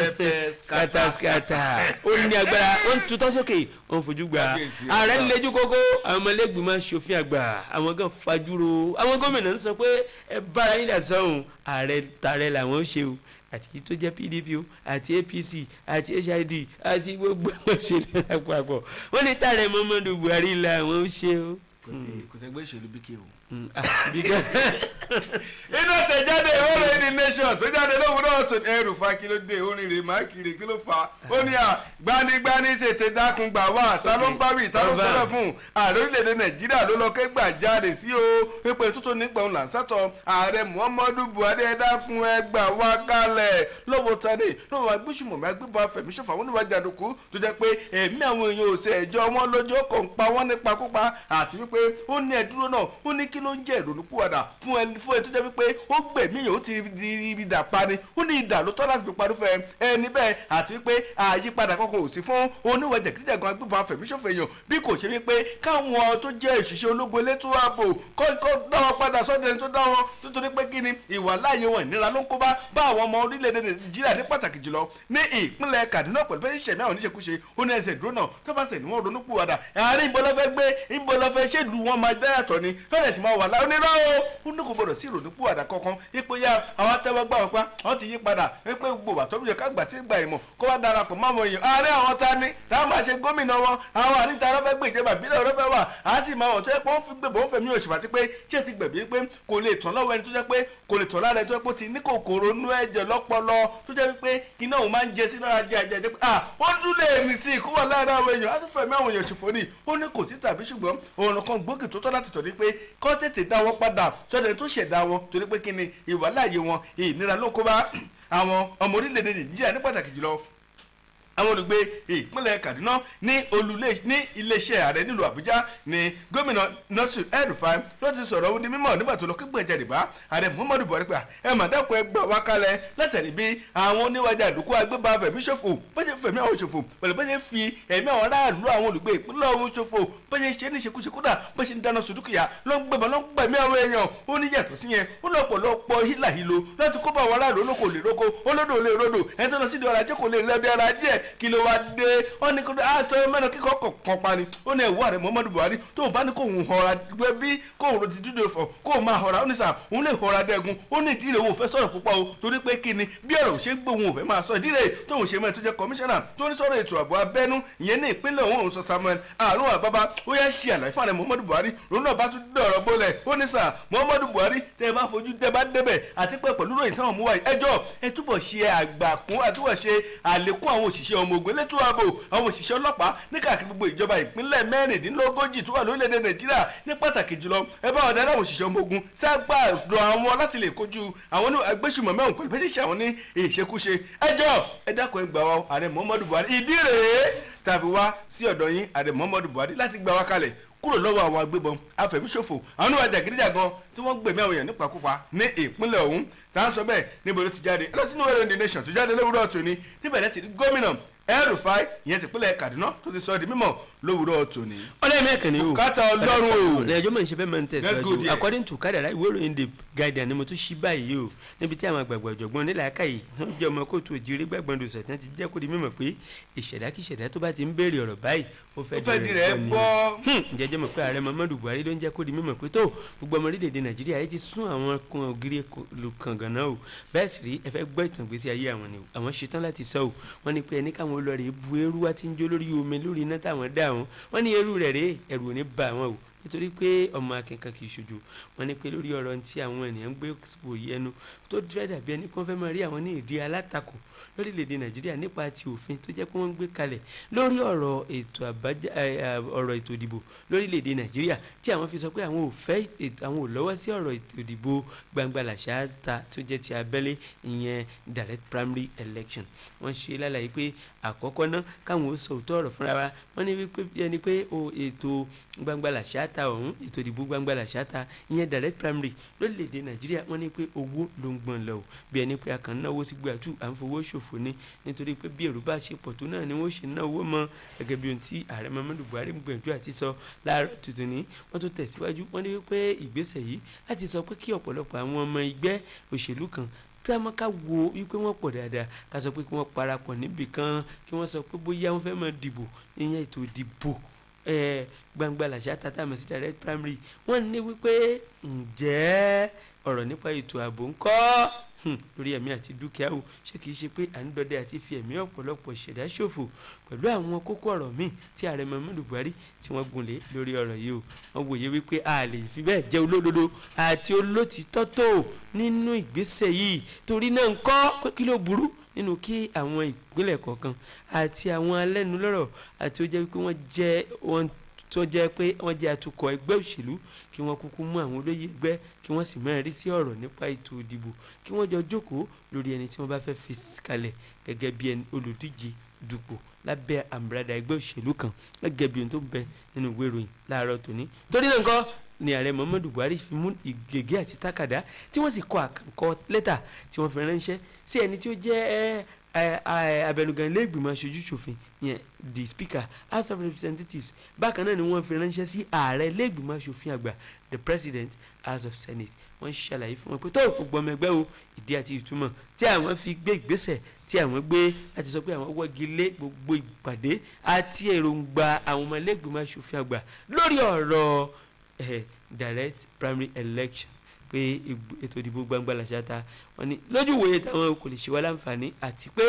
skata skata, ó ní agbára, ó ń tutọ́ sókè, ó ń fojú gba ààrẹ ń lejú kókó. Àwọn ọmọlẹ́gbìmọ̀ aṣòfin àgbà àwọn gan fajúro, àwọn gómìnà ń sọ pé ẹ bára yín dà sọ́hùn, ààrẹ tààrẹ làwọn ń ṣe o, àti tó jẹ́ PDP o, àti APC, àti HID, àti gbogbo òṣèlú lápapọ̀, wọ́n ní tààrẹ Muhammadu Buhari làwọn ń ṣe o. Kò sẹ́gbẹ́ ìṣèlú bí kí o. Inú tẹ̀jáde ìwé ìròyìn The Nation tó jáde lówùúrọ̀ tó ẹrù fa kí ló dé orin rè má kiri kí ló fa ó ní à gbanigbani tètè dákun gbà wá, ta ló ń bá wí, ta ló fẹ́rẹ̀ fún ààrẹ orílẹ̀-èdè Nàìjíríà ló lọ ké gbà jáde sí o, pípẹ́ tuntun nípa òun là ń sátọ̀ ààrẹ Muhammadu Buhari ẹ dákun ẹ gbà wá kalẹ̀ lọ́wọ́ tani lọ́wọ́ agbésùmọ̀mí agbébọn afẹ̀míṣòfò àwọn oníwà jàǹdùkú tó jẹ́ pé ẹ̀mí àwọn èèyàn ò ṣe ẹ̀jọ́ wọn lójú ọkọ̀ ń pa wọ́n nípakúpa, àti wípé ó ní ẹ dúró náà, ó ní kí ló ń jẹ́ ìrònúpìwàdà fún ẹ tó jẹ́ wípé ó gbẹ̀mí èèyàn ó ti di idà pani, ó ní idà ló tọ́ láti fi parúfẹ́ ẹni bẹ́ẹ̀, àti wípé àyípadà kọ́kọ́ ò sí fún oníwà jẹ̀gídíjàgan agbébọn afẹ̀míṣòfò èèyàn bí kò ṣe wípé káwọn tó jẹ́ òṣìṣẹ́ ológun elétò ààbò kọ́ dá wọn padà sọ́dọ̀ ẹni tó dá wọn, nítorí pé kí ni ìwà láàyè wọn ìnira ló ń kó bá àwọn ọmọ orílẹ̀-èdè Nàìjíríà ní pàtàkì jùlọ ní ìpínlẹ̀ Kaduna pẹ̀lú bẹ́ẹ̀ ṣẹ̀mí àwọn oníṣekúṣe. Ó ní ẹsẹ̀ dúró náà tó bá sẹ̀ ní wọ́n ronúpìwàdà àárín ìbọlọ́fẹ́ gbé ìbọlọ́fẹ́ ṣèlú wọn máa dáyàtọ̀ ni tọ́lẹ̀ sì máa wà láwọn onírọ́ o, ó ní kò gbọdọ̀ sí ìrònúpìwàdà kankan ipò ya àwọn atẹ́wọ́gbà wọn pa wọ́n ti yí padà pé gbogbo wà tọ́jú ká gbà sí ìgbà ìmọ̀ kó wá darapọ̀ mọ́ àwọn èèyàn ààrẹ àwọn ta ni tá a máa ṣe gómìnà wọn àwọn àríta ọlọ́fẹ́ gbé ìjọba ìbílẹ̀ ọlọ́fẹ́ wà á sì máa wọ̀ tó yẹ pé wọ́n fi gbẹ̀bọ̀ fẹ̀mí òṣùpá tí pé ṣé ti gbẹ̀bí pé kò lè tán lọ́wọ́ ẹni tó jẹ́ pé kò lè tán lára ẹni tó jẹ́ pé ó ti ní kòkòrò inú ẹ̀jẹ̀ lọ́pọlọ tó jẹ́ pé iná òun máa ń jẹ sí lára jẹ àjẹjẹ pé à ó dúlé èmi sí kó wà lára àwọn èèyàn á tún fẹ̀mí àwọn èèyàn ṣòfò ni. Ó ní kò sí tàbí ṣùgbọ́n ọ̀nà kan gbòógì tó tọ́ láti tọ̀ ní pé kọ́ tètè dá wọn padà sọ́dọ̀ ẹni tó ṣẹ̀dá wọn, torí pé kí ni ìwà láàyè wọn ìnira ló kó bá àwọn ọmọ orílẹ̀-èdè Nàìjíríà ní pàtàkì jùlọ àwọn olùgbé ìpínlẹ̀ Kaduna ní olùlé ní iléeṣẹ́ ààrẹ nílùú Àbújá ní gómìnà Nasir El-Rufai ló ti sọ̀rọ̀ ohun di mímọ̀ nígbà tó lọ kí gbẹ̀jáde bá ààrẹ Muhammadu Buhari pé ẹ mà dákun ẹ gbà wá kalẹ̀ látàrí bí àwọn oníwájà àdúgbò agbébọn afẹ̀míṣòfò bó ṣe fẹ̀mí àwọn ṣòfò pẹ̀lú bó ṣe fi ẹ̀mí àwọn aráàlú àwọn olùgbé ìpínlẹ̀ ọ̀hún ṣòfò bó ṣe ṣe níṣekúṣe kódà bó ṣe ń dáná sun dúkìá ló ń gbẹ̀bọ̀n ló ń gbẹ̀mí àwọn èèyàn. Ó ní yàtọ̀ sí yẹn ó lọ́pọ̀lọpọ̀ hílàhílo láti kó bá àwọn aráàlú olóko lè roko olódò lè rodò ẹni tó lọ sídìí ọrọ̀ ajé kò lè lẹ́bi ọrọ̀ ajé ẹ̀ Kí ló wá dé? Wọ́n ní kó aṣọ mẹ́rin kíkọ́ kọ̀ọ̀kan pa ni. Ó ní ẹ̀wọ́ ààrẹ Muhammadu Buhari tó bá ní kóun họra gbẹ bí kóun ro ti dúdú fọ kóun máa họra. Ó ní sà òun lè họra dẹ́gun. Ó ní ìdílé òun ò fẹ́ sọ̀rọ̀ púpọ̀ o, torí pé kí ni bí ọ̀rọ̀ ṣe gbóhùn ò fẹ́ máa sọ ìdílé tóun ṣe mẹ́rin tó jẹ́ kọmíṣánná tó ní sọ̀rọ̀ ètò ààbò abẹ́nú ìyẹn ní ìpínlẹ̀ òun, òun sọ Samuel Àrùn Àbábá, ó yá ṣe àlàyé fún ààrẹ Muhammadu Buhari. Òun náà bá tún dọ̀rọ̀ bólẹ̀. Ó ní sà Muhammadu Buhari, tẹ́ ẹ bá fojú tẹ́ bá débẹ̀ àti pé pẹ̀lú ròyìn táwọn mú wáyé, ẹjọ́ ẹ túbọ̀ ṣe àgbàkún àtúbọ̀ ṣe àlékún àwọn òṣìṣẹ́ ọmọ ogun elétò ààbò, àwọn òṣìṣẹ́ ọlọ́pàá ní káàkiri gbogbo ìjọba ìpínlẹ̀ 36 tó wà lórílẹ̀‐èdè Nàìjíríà. Ní pàtàkì jùlọ, ẹ bá wọn darí àwọn òṣìṣẹ́ ọmọ ogun ságbàdo àwọn láti lè kojú àwọn agbésùmọ̀mí ọ̀hún pẹ̀lú bẹ́ẹ̀ ṣe àwọn ní ìṣekúṣe. Ẹjọ́ ẹ dákun, ẹ gbà wá, ààrẹ Muhammadu Buhari. Ìdí rèé tàbí wá sí ọ̀dọ̀ yín, ààrẹ Muhammadu Buhari, láti gbà wá kalẹ̀ kúrò lọ́wọ́ àwọn agbébọn afẹ̀míṣòfò, àwọn oníwà jàgídíjàgan tí wọ́n gbẹ̀mí àwọn èèyàn nípakúpa ní ìpínlẹ̀ ọ̀hún. Tá à ń sọ bẹ́ẹ̀, níbo ló ti jáde? Ẹ lọ sínú ìwé ìròyìn The Nation tó jáde lówùúrọ̀ tòní. Níbẹ̀ lẹ́tì rí gómìnà El-Rufai ìyẹn tìpínlẹ̀ Kaduna tó ti sọ di mímọ̀ lówùúrọ̀ tòní. Ọlọ́yẹ̀mí ẹ̀kànnì o. Bùkátà Ọlọ́run o. Lẹ́jọ́ mọ̀ ní ṣe bẹ́ẹ̀ máa ń Let's go tẹ̀síwájú. there. According to kádàrá, ìwé ìròyìn The Guardian ni mo tún ṣí báyìí o, níbi tí àwọn àgbààgbà ọ̀jọ̀gbọ́n onílàákàyè tó ń jẹ́ ọmọ kóòtù òjìrì gbàgbọ́ndòsẹ̀ tí wọ́n ti jẹ́ kó di mímọ̀ pé ìṣẹ̀dá kí ìṣẹ̀dá tó bá ti ń béèrè ọ̀rọ̀ báyìí, ó fẹ́ Ó fẹ́ di rẹ̀ ni. gbọ́. Ǹjẹ́ jẹ́ mọ̀ pé ààrẹ Muhammadu Buhari ló ń jẹ́ kó di mímọ̀ pé tó gbogbo ọmọ orílẹ̀-èdè Nàìjíríà yìí ti sún àwọn kan ògiri kàngànná o. Bẹ́ẹ̀ sì rí, ẹ fẹ́ gbọ́ ìtàn ìgbésí ayé àwọn ni o, àwọn ṣetán láti sọ o. Wọ́n ní pé ẹni káwọn olórí bu eérú wá ti ń jó lórí omi lórí iná táwọn dá wọn. Wọ́n ní eérú rẹ̀ rèé, ẹ̀rù ò ní bà wọ́n o, nítorí pé ọmọ akẹ́kọ̀ọ́ kì í ṣojo. Wọ́n ní pé lórí ọ̀rọ̀ tí àwọn ènìyàn ń gbé wòye ẹnu tó fẹ́ dàbí ẹni pé wọ́n fẹ́ máa rí àwọn ní ìdí alátakò lórílẹ̀‐èdè Nàìjíríà nípa ti òfin tó jẹ́ pé wọ́n ń gbé kalẹ̀ lórí ọ̀rọ̀ ètò àbájá ọ̀rọ̀ ètò ìdìbò lórílẹ̀‐èdè Nàìjíríà, tí àwọn fi sọ pé àwọn ò fẹ́ ètò, àwọn ò lọ́wọ́ sí ọ̀rọ̀ ètò ìdìbò gbangba làṣà ta tó jẹ́ ti abẹ́lé, ìyẹn direct primary election. Wọ́n ṣe lálàyé pé àkọ́kọ́ náà, káwọn ó sọ òótọ́ ọ̀rọ̀ fúnra wa, wọ́n ní wípé bí ẹni pé o ètò gbangba làṣà ta ọ̀hún, ètò ìdìbò gbangba làṣà ta, ìyẹn direct primary lórílẹ̀‐èdè Nàìjíríà, wọ́n ní pé owó ló ń gbọ̀n lọ o, bí ẹni pé a kàn ń náwó sí gbàtú, à ń fowó ṣòfò ni, nítorí pé bí èrò bá ṣe pọ̀ tó náà ni wọ́n ṣe náwó mọ́, gẹ́gẹ́ bí ohun tí ààrẹ Muhammadu Buhari ń gbìyànjú àti sọ láàárọ̀ tuntun ní. Wọ́n tún tẹ̀síwájú, wọ́n ní wípé ìgbésẹ̀ yìí láti sọ pé kí ọ̀pọ̀lọpọ̀ àwọn ọmọ ẹgbẹ́ òṣèlú kan tí a máa ká wo wípé wọ́n pọ̀ dáadáa, ká sọ pé kí wọ́n parapọ̀ níbì kan, kí wọ́n sọ pé bóyá wọ́n fẹ́ máa dìbò, ìyẹn ètò ìdìbò gbangba làṣà tata mọ̀ sí direct primary. Wọ́n ní wípé ǹjẹ́ ọ̀rọ̀ nípa ètò ààbò ń kọ́ lórí ẹ̀mí àti dúkìá o, ṣé kìí ṣe pé à ń dọdẹ àti fi ẹ̀mí ọ̀pọ̀lọpọ̀ ṣẹ̀dá ṣòfò, pẹ̀lú àwọn kókó ọ̀rọ̀ míì tí ààrẹ Muhammadu Buhari tí wọ́n gùnlé lórí ọ̀rọ̀ yìí o. Wọ́n wòye wípé a lè fi bẹ́ẹ̀ jẹ́ olódodo àti olótìtọ́ tó nínú ìgbésẹ̀ yìí. Torí náà ń kọ́ pé kí ló burú nínú kí àwọn ìpínlẹ̀ kọ̀ọ̀kan àti àwọn alẹ́nulọ́rọ̀ àti ó jẹ́ wípé wọ́n jẹ́ wọ́n tó jẹ́ pé wọ́n jẹ́ atukọ̀ ẹgbẹ́ òṣèlú, kí wọ́n kúkú mú àwọn olóyè ẹgbẹ́, kí wọ́n sì máa rí sí ọ̀rọ̀ nípa ètò ìdìbò, kí wọ́n jọ jókòó lórí ẹni tí wọ́n bá fẹ́ fi kalẹ̀ gẹ́gẹ́ bí ẹni olùdíje dupò lábẹ́ àmúradà ẹgbẹ́ òṣèlú kan, gẹ́gẹ́ bí ohun tó ń bẹ nínú ìwé ìròyìn láàárọ̀ tòní. Torí náà nǹkan ni ààrẹ Muhammadu Buhari fi mú ìgègé àti tákàdá tí wọ́n sì kọ àkànkọ lẹ́tà tí wọ́n fi ránṣẹ́ sí ẹni tí ó jẹ́ abẹnugan ilé ìgbìmọ̀ aṣojú ṣòfin, yẹn the Speaker, House of Representatives. Bákan náà ni wọ́n fi ránṣẹ́ sí ààrẹ ilé ìgbìmọ̀ aṣòfin àgbà, the President, House of Senate. Wọ́n ṣàlàyé fún wọn pé tó gbogbo ọmọ ẹgbẹ́ o, ìdí àti ìtumọ̀ tí àwọn fi gbé ìgbésẹ̀ tí àwọn gbé láti sọ pé àwọn wọ́gi lé gbogbo ìpàdé àti èròǹgbà àwọn ọmọ ilé ìgbìmọ̀ aṣòfin àgbà lórí ọ̀rọ̀ direct primary election, pé ètò ìdìbò gbangba làṣàtà, wọn ni lójú ìwòye táwọn kò lè ṣe wá láǹfààní, àti pé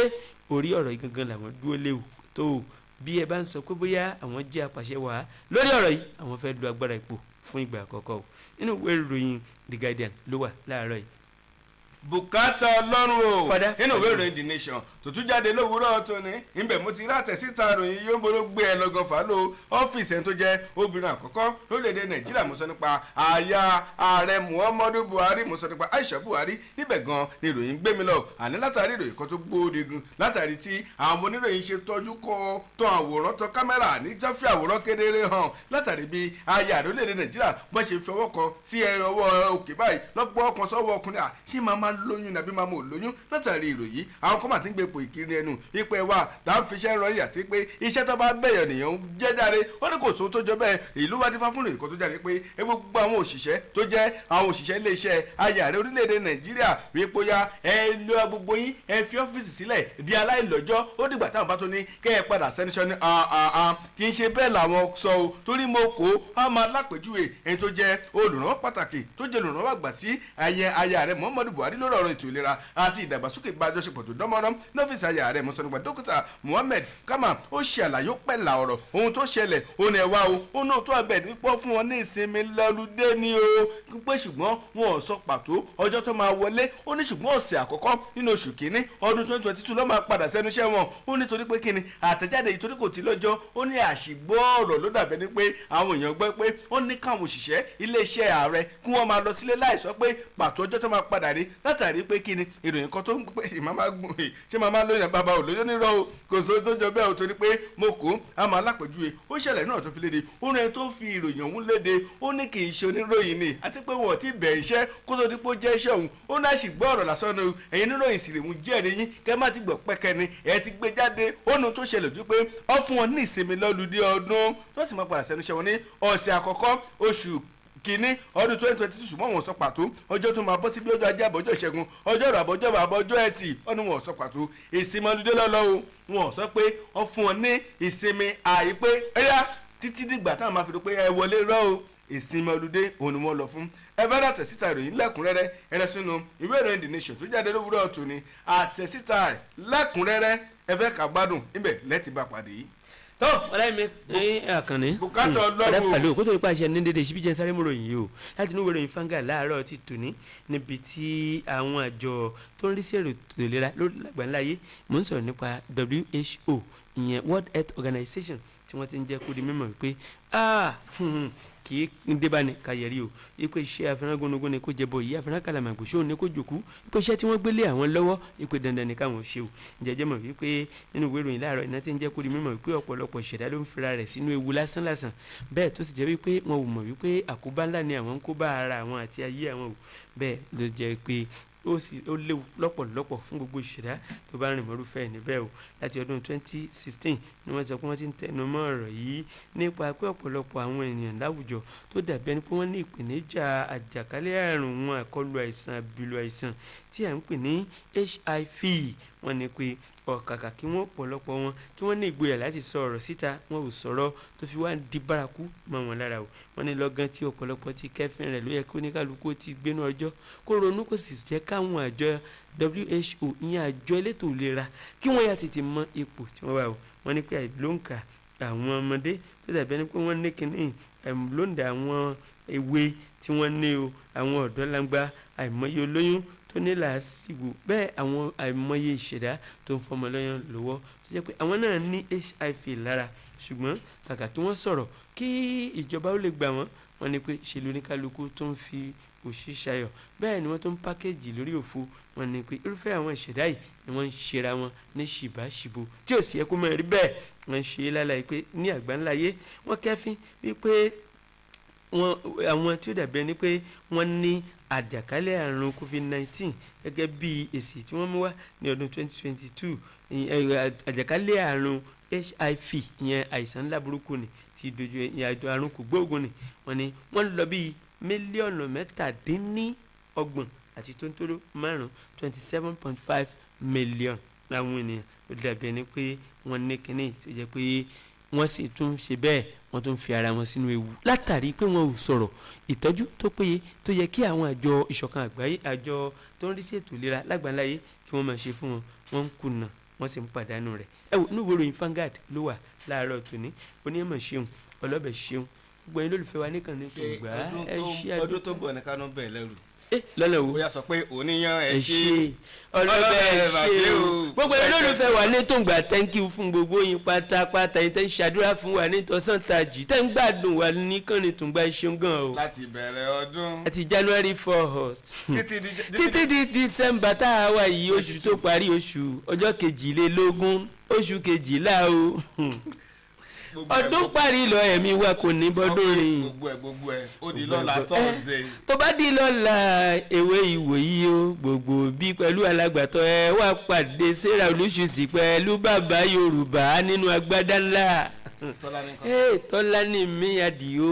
orí ọ̀rọ̀ yìí gangan làwọn dúró léwu tó o. Bí ẹ bá ń sọ pé bóyá àwọn jẹ́ apàṣẹ wàá lórí ọ̀rọ̀ yìí, àwọn fẹ́ lu agbára ipò fún ìgbà àkọ́kọ́ o. Nínú ìwé ìròyìn The Guardian ló wà láàárọ̀ yìí. Bùkátà Ọlọ́run o. Father, Nínú ìwé ìròyìn The Nation tó tún jáde lówùúrọ̀ tóní, níbẹ̀ mo ti rí àtẹ̀síta ìròyìn yóò ń bolo gbé ẹ lọ́gàn fà ló ọ́fíìsì ẹni tó jẹ́ obìnrin àkọ́kọ́ lórílẹ̀‐èdè Nàìjíríà. Mo sọ nípa aya ààrẹ Muhammadu Buhari, mo sọ nípa Aisha Buhari. Níbẹ̀ gan ni ìròyìn gbé mi lọ, àní látàrí ìròyìn kan tó gbóde gan, látàrí tí àwọn oníròyìn ṣe tọ́jú kọ tán àwòrán tán kámẹ́rà ní tó fi àwòrán kedere hàn, látàrí bí aya ààrẹ orílẹ̀-èdè Nàìjíríà bọ́n ṣe fi ọwọ́ kan sí ọwọ́ òkè báyìí lọ́pọ̀ ọkàn sọ́wọ́ ọkùnrin à ṣé màmá màmá lóyún nàbí màmá ò lóyún. Látàrí ìròyìn àwọn kọ́mà tí ń gbé ipò ìkíni ẹnu ipò ẹ̀wà là ń fiṣẹ́ rọyìn àti pé iṣẹ́ tó bá bẹ̀yàn nìyẹn ń jẹ́ jáde. Ó ní kò sóhun tó jọ bẹ́ẹ̀. Ìlú wa dífá fún ìkọ́ tó jáde pé gbogbo àwọn òṣìṣẹ́ tó jẹ́ àwọn òṣìṣẹ́ iléeṣẹ́ ayàrá orílẹ̀-èdè Nàìjíríà wípé ó yá, ẹ lọ gbogbo yín, ẹ fi ọ́fíìsì sílẹ̀ di aláìlọ́jọ́, ó dìgbà táwọn bá tó ní kẹ́ ẹ padà sẹ́niṣọ́ ní kì í ṣe bẹ́ẹ̀ làwọn sọ o. Torí mo kó a máa lápèjúwe ẹni tó jẹ́ olùrànwọ́ pàtàkì tó jẹ́ olùrànwọ́ àgbà sí ayẹ aya rẹ̀ Muhammadu Buhari lórí ọ̀rọ̀ ètò ìlera àti ìdàgbàsókè ìbájọṣepọ̀ tó dánmọ́rán lọ́fíìsì aya rẹ̀ mọ́sán nípa dókítà Muhammed Kama, ó ṣe àlàyé ó pẹ̀lá ọ̀rọ̀ ohun tó ṣẹlẹ̀. Ó ní ẹ̀wá o, ó náà tó abẹ́ nípọ́ fún wọn ní ìsinmi lọ́lùdé ni o pé ṣùgbọ́n wọn ò sọ pàtó ọjọ́ tó máa wọlé. Ó ní ṣùgbọ́n ọ̀sẹ̀ àkọ́kọ́ nínú oṣù kínní ọdún 2022 ló máa padà sẹ́nu iṣẹ́ wọn. Ó ní torí pé kíni àtẹ̀jáde yìí torí kò tí lọ́jọ́. Ó ní àṣìgbọ́ ọ̀rọ̀ ló dàbẹ́ ni pé àwọn èèyàn gbọ́ pé ó ní káwọn òṣìṣẹ́ iléeṣẹ́ ààrẹ kí wọ́n máa lọ sílé láì sọ pé pàtó ọjọ́ tó máa padà rí, látàrí pé kíni ìròyìn kan tó ń pè màmá gùn ṣé màmá lóyún bàbá ò lóyún nírọ̀ o, kò sóhun tó jọ bẹ́ẹ̀ o. Torí pé mo kó àmọ́ alápèjúwe ó ṣẹlẹ̀ náà tó fi léde, ó rẹ tó fi ìròyìn ọ̀hún léde, ó ní kì í ṣe oníròyìn ni àti pé wọn ò tí ì bẹ̀rẹ̀ iṣẹ́ kó tó di pé ó jẹ́ iṣẹ́ òun. Ó náà sì gbọ́ ọ̀rọ̀ lásán ni ẹ̀yin oníròyìn sì rè mú jẹ́rìí yín kẹ́ má ti gbọ́ pẹ́kẹ́ ni ẹ̀ ti gbé jáde. Ó nu tó ṣẹlẹ̀ wípé ó fún wọn ní ìsinmi lọ́lùdí ọdún tó sì máa padà sẹ́nu iṣẹ́ wọn ní ọ̀sẹ̀ àkọ́kọ́ oṣù kínní ọdún 2022, ṣùgbọ́n wọn sọ pàtó ọjọ́ tó máa bọ́ sí bí ọjọ́ ajé àbọ̀jọ́ ìṣẹ́gun, ọjọ́ ìrọ̀ àbọ̀jọ́ àbọ̀jọ́ ẹtì. Ọdún wọn sọ pàtó ìsinmi ọdún lọ́lọ́ o. Wọn sọ pé ó fún wọn ní ìsinmi àìpé ẹ̀yà títí dìgbà táwọn máa fi rò pé ẹ wọlé rọ́ o, ìsinmi ọlùdé òun ni wọ́n lọ fún. Ẹ fẹ́ àtẹ̀síta ìròyìn lẹ́kùnrẹ́rẹ́ ẹ sínú ìwé ìròyìn The Nation tó jáde lówùúrọ̀ tòní, àtẹ̀síta lẹ́kùnrẹ́rẹ́ ẹ fẹ́ kà gbádùn ibẹ̀ lẹ́tì bá pàdé yìí. Tó ọlẹ́mi ní àkànní. Bùkátà Ọlọ́run. Ọ̀rẹ́ fàlẹ́ kó tó nípa àṣẹ ní dédé síbi jẹ́ sáré mọ́ròyìn yìí o láti inú ìwé ìròyìn Vanguard láàárọ̀ ti tòní, níbi tí àwọn àjọ tó ń rí sí èrò ètò ìlera lágbàláyé, mò ń sọ̀rọ̀ nípa WHO, ìyẹn World Health Organization, tí wọ́n ti ń jẹ́ kó di mímọ̀ wípé kì í dé bá ní kàyẹ̀rí o, ipe iṣẹ́ àfihàn gúnugún ni kò jẹbọ yìí, àfihàn kàlàmàgbò ṣóun ni kò jòkú, ipe iṣẹ́ tí wọ́n gbélé àwọn lọ́wọ́, ipe dandan ni káwọn ṣe o. Jẹjẹ mọ̀ wípé nínú ìwé ìròyìn láàárọ̀ iná ti ń jẹ́ kó di mímọ̀ wípé ọ̀pọ̀lọpọ̀ ìṣẹ̀dá ló ń fira rẹ̀ sínú ewu lásánlàsàn bẹ́ẹ̀, tó sì jẹ́ wípé wọn ò mọ̀ wípé àkóbá ńlá ni àwọn ń kó bá ara àwọn àti ayé àwọn o. Bẹ́ẹ̀ ló jẹ́ pé ó sì ó léwu lọ́pọ̀lọpọ̀ fún gbogbo ìṣẹ̀dá tó bá rìn mọ́rúfẹ́ níbẹ̀ o. Láti ọdún 2016 ni wọ́n sọ pé wọ́n ti ń tẹnu mọ́ ọ̀rọ̀ yìí nípa pé ọ̀pọ̀lọpọ̀ àwọn ènìyàn láwùjọ tó dàbí ẹni pé wọ́n ní ìpèníjà àjàkálẹ̀ àrùn wọn àkọlù àìsàn àbìlù àìsàn tí à ń pè ní HIV, wọ́n ní pé ọ̀kàkà kí wọ́n pọ̀lọpọ̀ wọn kí wọ́n ní ìgboyà láti sọ ọ̀rọ̀ síta, wọn ò sọ̀rọ̀ tó fi wá di bárakú mọ́ wọn lára o. Wọ́n ní lọ́gán tí ọ̀pọ̀lọpọ̀ ti kẹ́fìn rẹ̀ ló yẹ kó oníkálukú ti gbénú ọjọ́ kó ronú, kó sì jẹ́ káwọn àjọ WHO, ìyẹn àjọ elétò ìlera, kí wọ́n yà tètè mọ ipò tí wọ́n wà o. Wọ́n ní pé àìlóǹkà àwọn ọmọdé tó dàbí ẹni pé wọ́n ní kínní àìlóǹdà àwọn ewé tí wọ́n ní o, àwọn ọ̀dọ́ langba, àìmọye olóyún tó ní làásìgbò, bẹ́ẹ̀ àwọn àìmọye ìṣẹ̀dá tó ń fọmọ lọ́yàn lọ́wọ́ tó jẹ́ pé àwọn náà ní HIV lára, ṣùgbọ́n kàkà kí wọ́n sọ̀rọ̀ kí ìjọba ó lè gbà wọ́n, wọ́n ní pé ṣe lóníkálukú tó ń fi òṣì ṣayọ̀, bẹ́ẹ̀ ni wọ́n tó ń pákéjì lórí òfo. Wọ́n ní pé irúfẹ́ àwọn ìṣẹ̀dá yìí ni wọ́n ń ṣera wọn ní ṣìbáṣìbò tí ò sì yẹ kó máa rí bẹ́ẹ̀. Wọ́n ń ṣe é lálàyé pé ní àgbáńláyé wọ́n kẹ́fín wípé wọn àwọn tí ó dàbí ẹni pé wọ́n ní àjàkálẹ̀ àrùn COVID-19 gẹ́gẹ́ bí èsì tí wọ́n mú wá ní ọdún 2022, àjàkálẹ̀ àrùn HIV, ìyẹn àìsàn ńlá burúkú ni ti dojú ìyẹn àrùn kò gbóògùn ni, wọ́n ní wọ́n lọ bíi 37.5 mílíọ̀nù 27.5 million láwọn ènìyàn ló dàbí ẹni pé wọ́n ní kínní, tí ó jẹ́ pé wọ́n sì tún ṣe bẹ́ẹ̀, wọ́n tún fi ara wọn sínú ewu látàrí pé wọn ò sọ̀rọ̀. Ìtọ́jú tó péye tó yẹ kí àwọn àjọ ìṣọ̀kan àgbáyé, àjọ tó ń rí sí ètò ìlera lágbàláyé, kí wọ́n máa ṣe fún wọn, wọ́n ń kùnà, wọ́n sì ń pàdánù rẹ̀. Ẹ wò, inú ìwé ìròyìn Vanguard ló wà láàárọ̀ tòní. Onímọ̀ ṣeun, ọlọ́bẹ̀ ṣeun, gbogbo ẹ̀yin lólùfẹ́ wa nìkan ní kò gbà ẹ ṣe. Ọdún tó bọ̀ ní kánú bẹ̀ lẹ́rù. Ẹ lọ́nà wo? Ó yà sọ pé oníyan ẹ ẹ ṣe ṣe, ọlọ́bẹ̀ ẹ ṣe o. Gbogbo ẹ̀yin lólùfẹ́ wa ní tòǹgbà, thank you fún gbogbo yín pátápátá yín tẹ́ ń ṣàdúrà fún wa ní tọ́sán tajì, tẹ́ ń gbádùn wa níkànnì tòǹgbà, ẹ ṣeun gan o. Láti ìbẹ̀rẹ̀ ọdún àti January 4 títí di títí di December tá a wà yìí, oṣù tó parí, oṣù ọjọ́ 22 oṣù kejìlá o. Ọdún parí lọ, ẹ̀mí wa kò ní bọ́dún rìn. Gbogbo ẹ, gbogbo ẹ, ó di lọ́la Thursday. Tó bá di lọ́la, ewé ìwòyí o, gbogbo bí pẹ̀lú alágbàtọ́ ẹ wá pàdé Sarah Olùṣùsì pẹ̀lú bàbá Yorùbá nínú agbádá ńlá. Tọ́lá ní kan. Ee, Tọ́lá ní mi àdìo.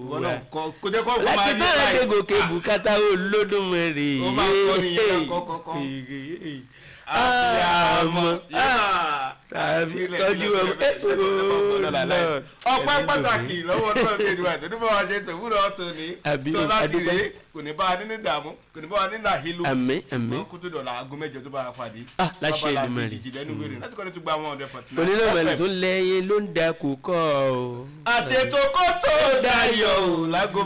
Ìwọ náà kọ kó jẹ́ kó máa Láti rí tó báyìí. láti gòkè bùkátà Olódùmarè. Ó máa kọ́ nìyẹn, kọ́, kọ́, kọ́. Àmọ́ tàbí tọ́jú ọmọ ẹ ooo. Ọpẹ́ pàtàkì lọ́wọ́ náà kéde wa ìtọ́jú bá wa ṣe tòwúrọ̀ tòní. Àbí tó láti adúpẹ́. rèé, kò ní bá wa nínú ìdààmú, kò ní bá wa nínú àhílù. Àmín, àmín. Ṣùgbọ́n kó tó dọ̀la aago 8 tó bá wa pàdé. Ah, láṣẹ Bábala Èdùmàrè. kejì lẹ́nu wèrè láti kọ́ni tó gba 149. Onílọ̀mọ̀lẹ̀ tó lẹ́yìn ló ń da kó kọ́ ọ. Àti ètò kó tó dayọ̀ o láago.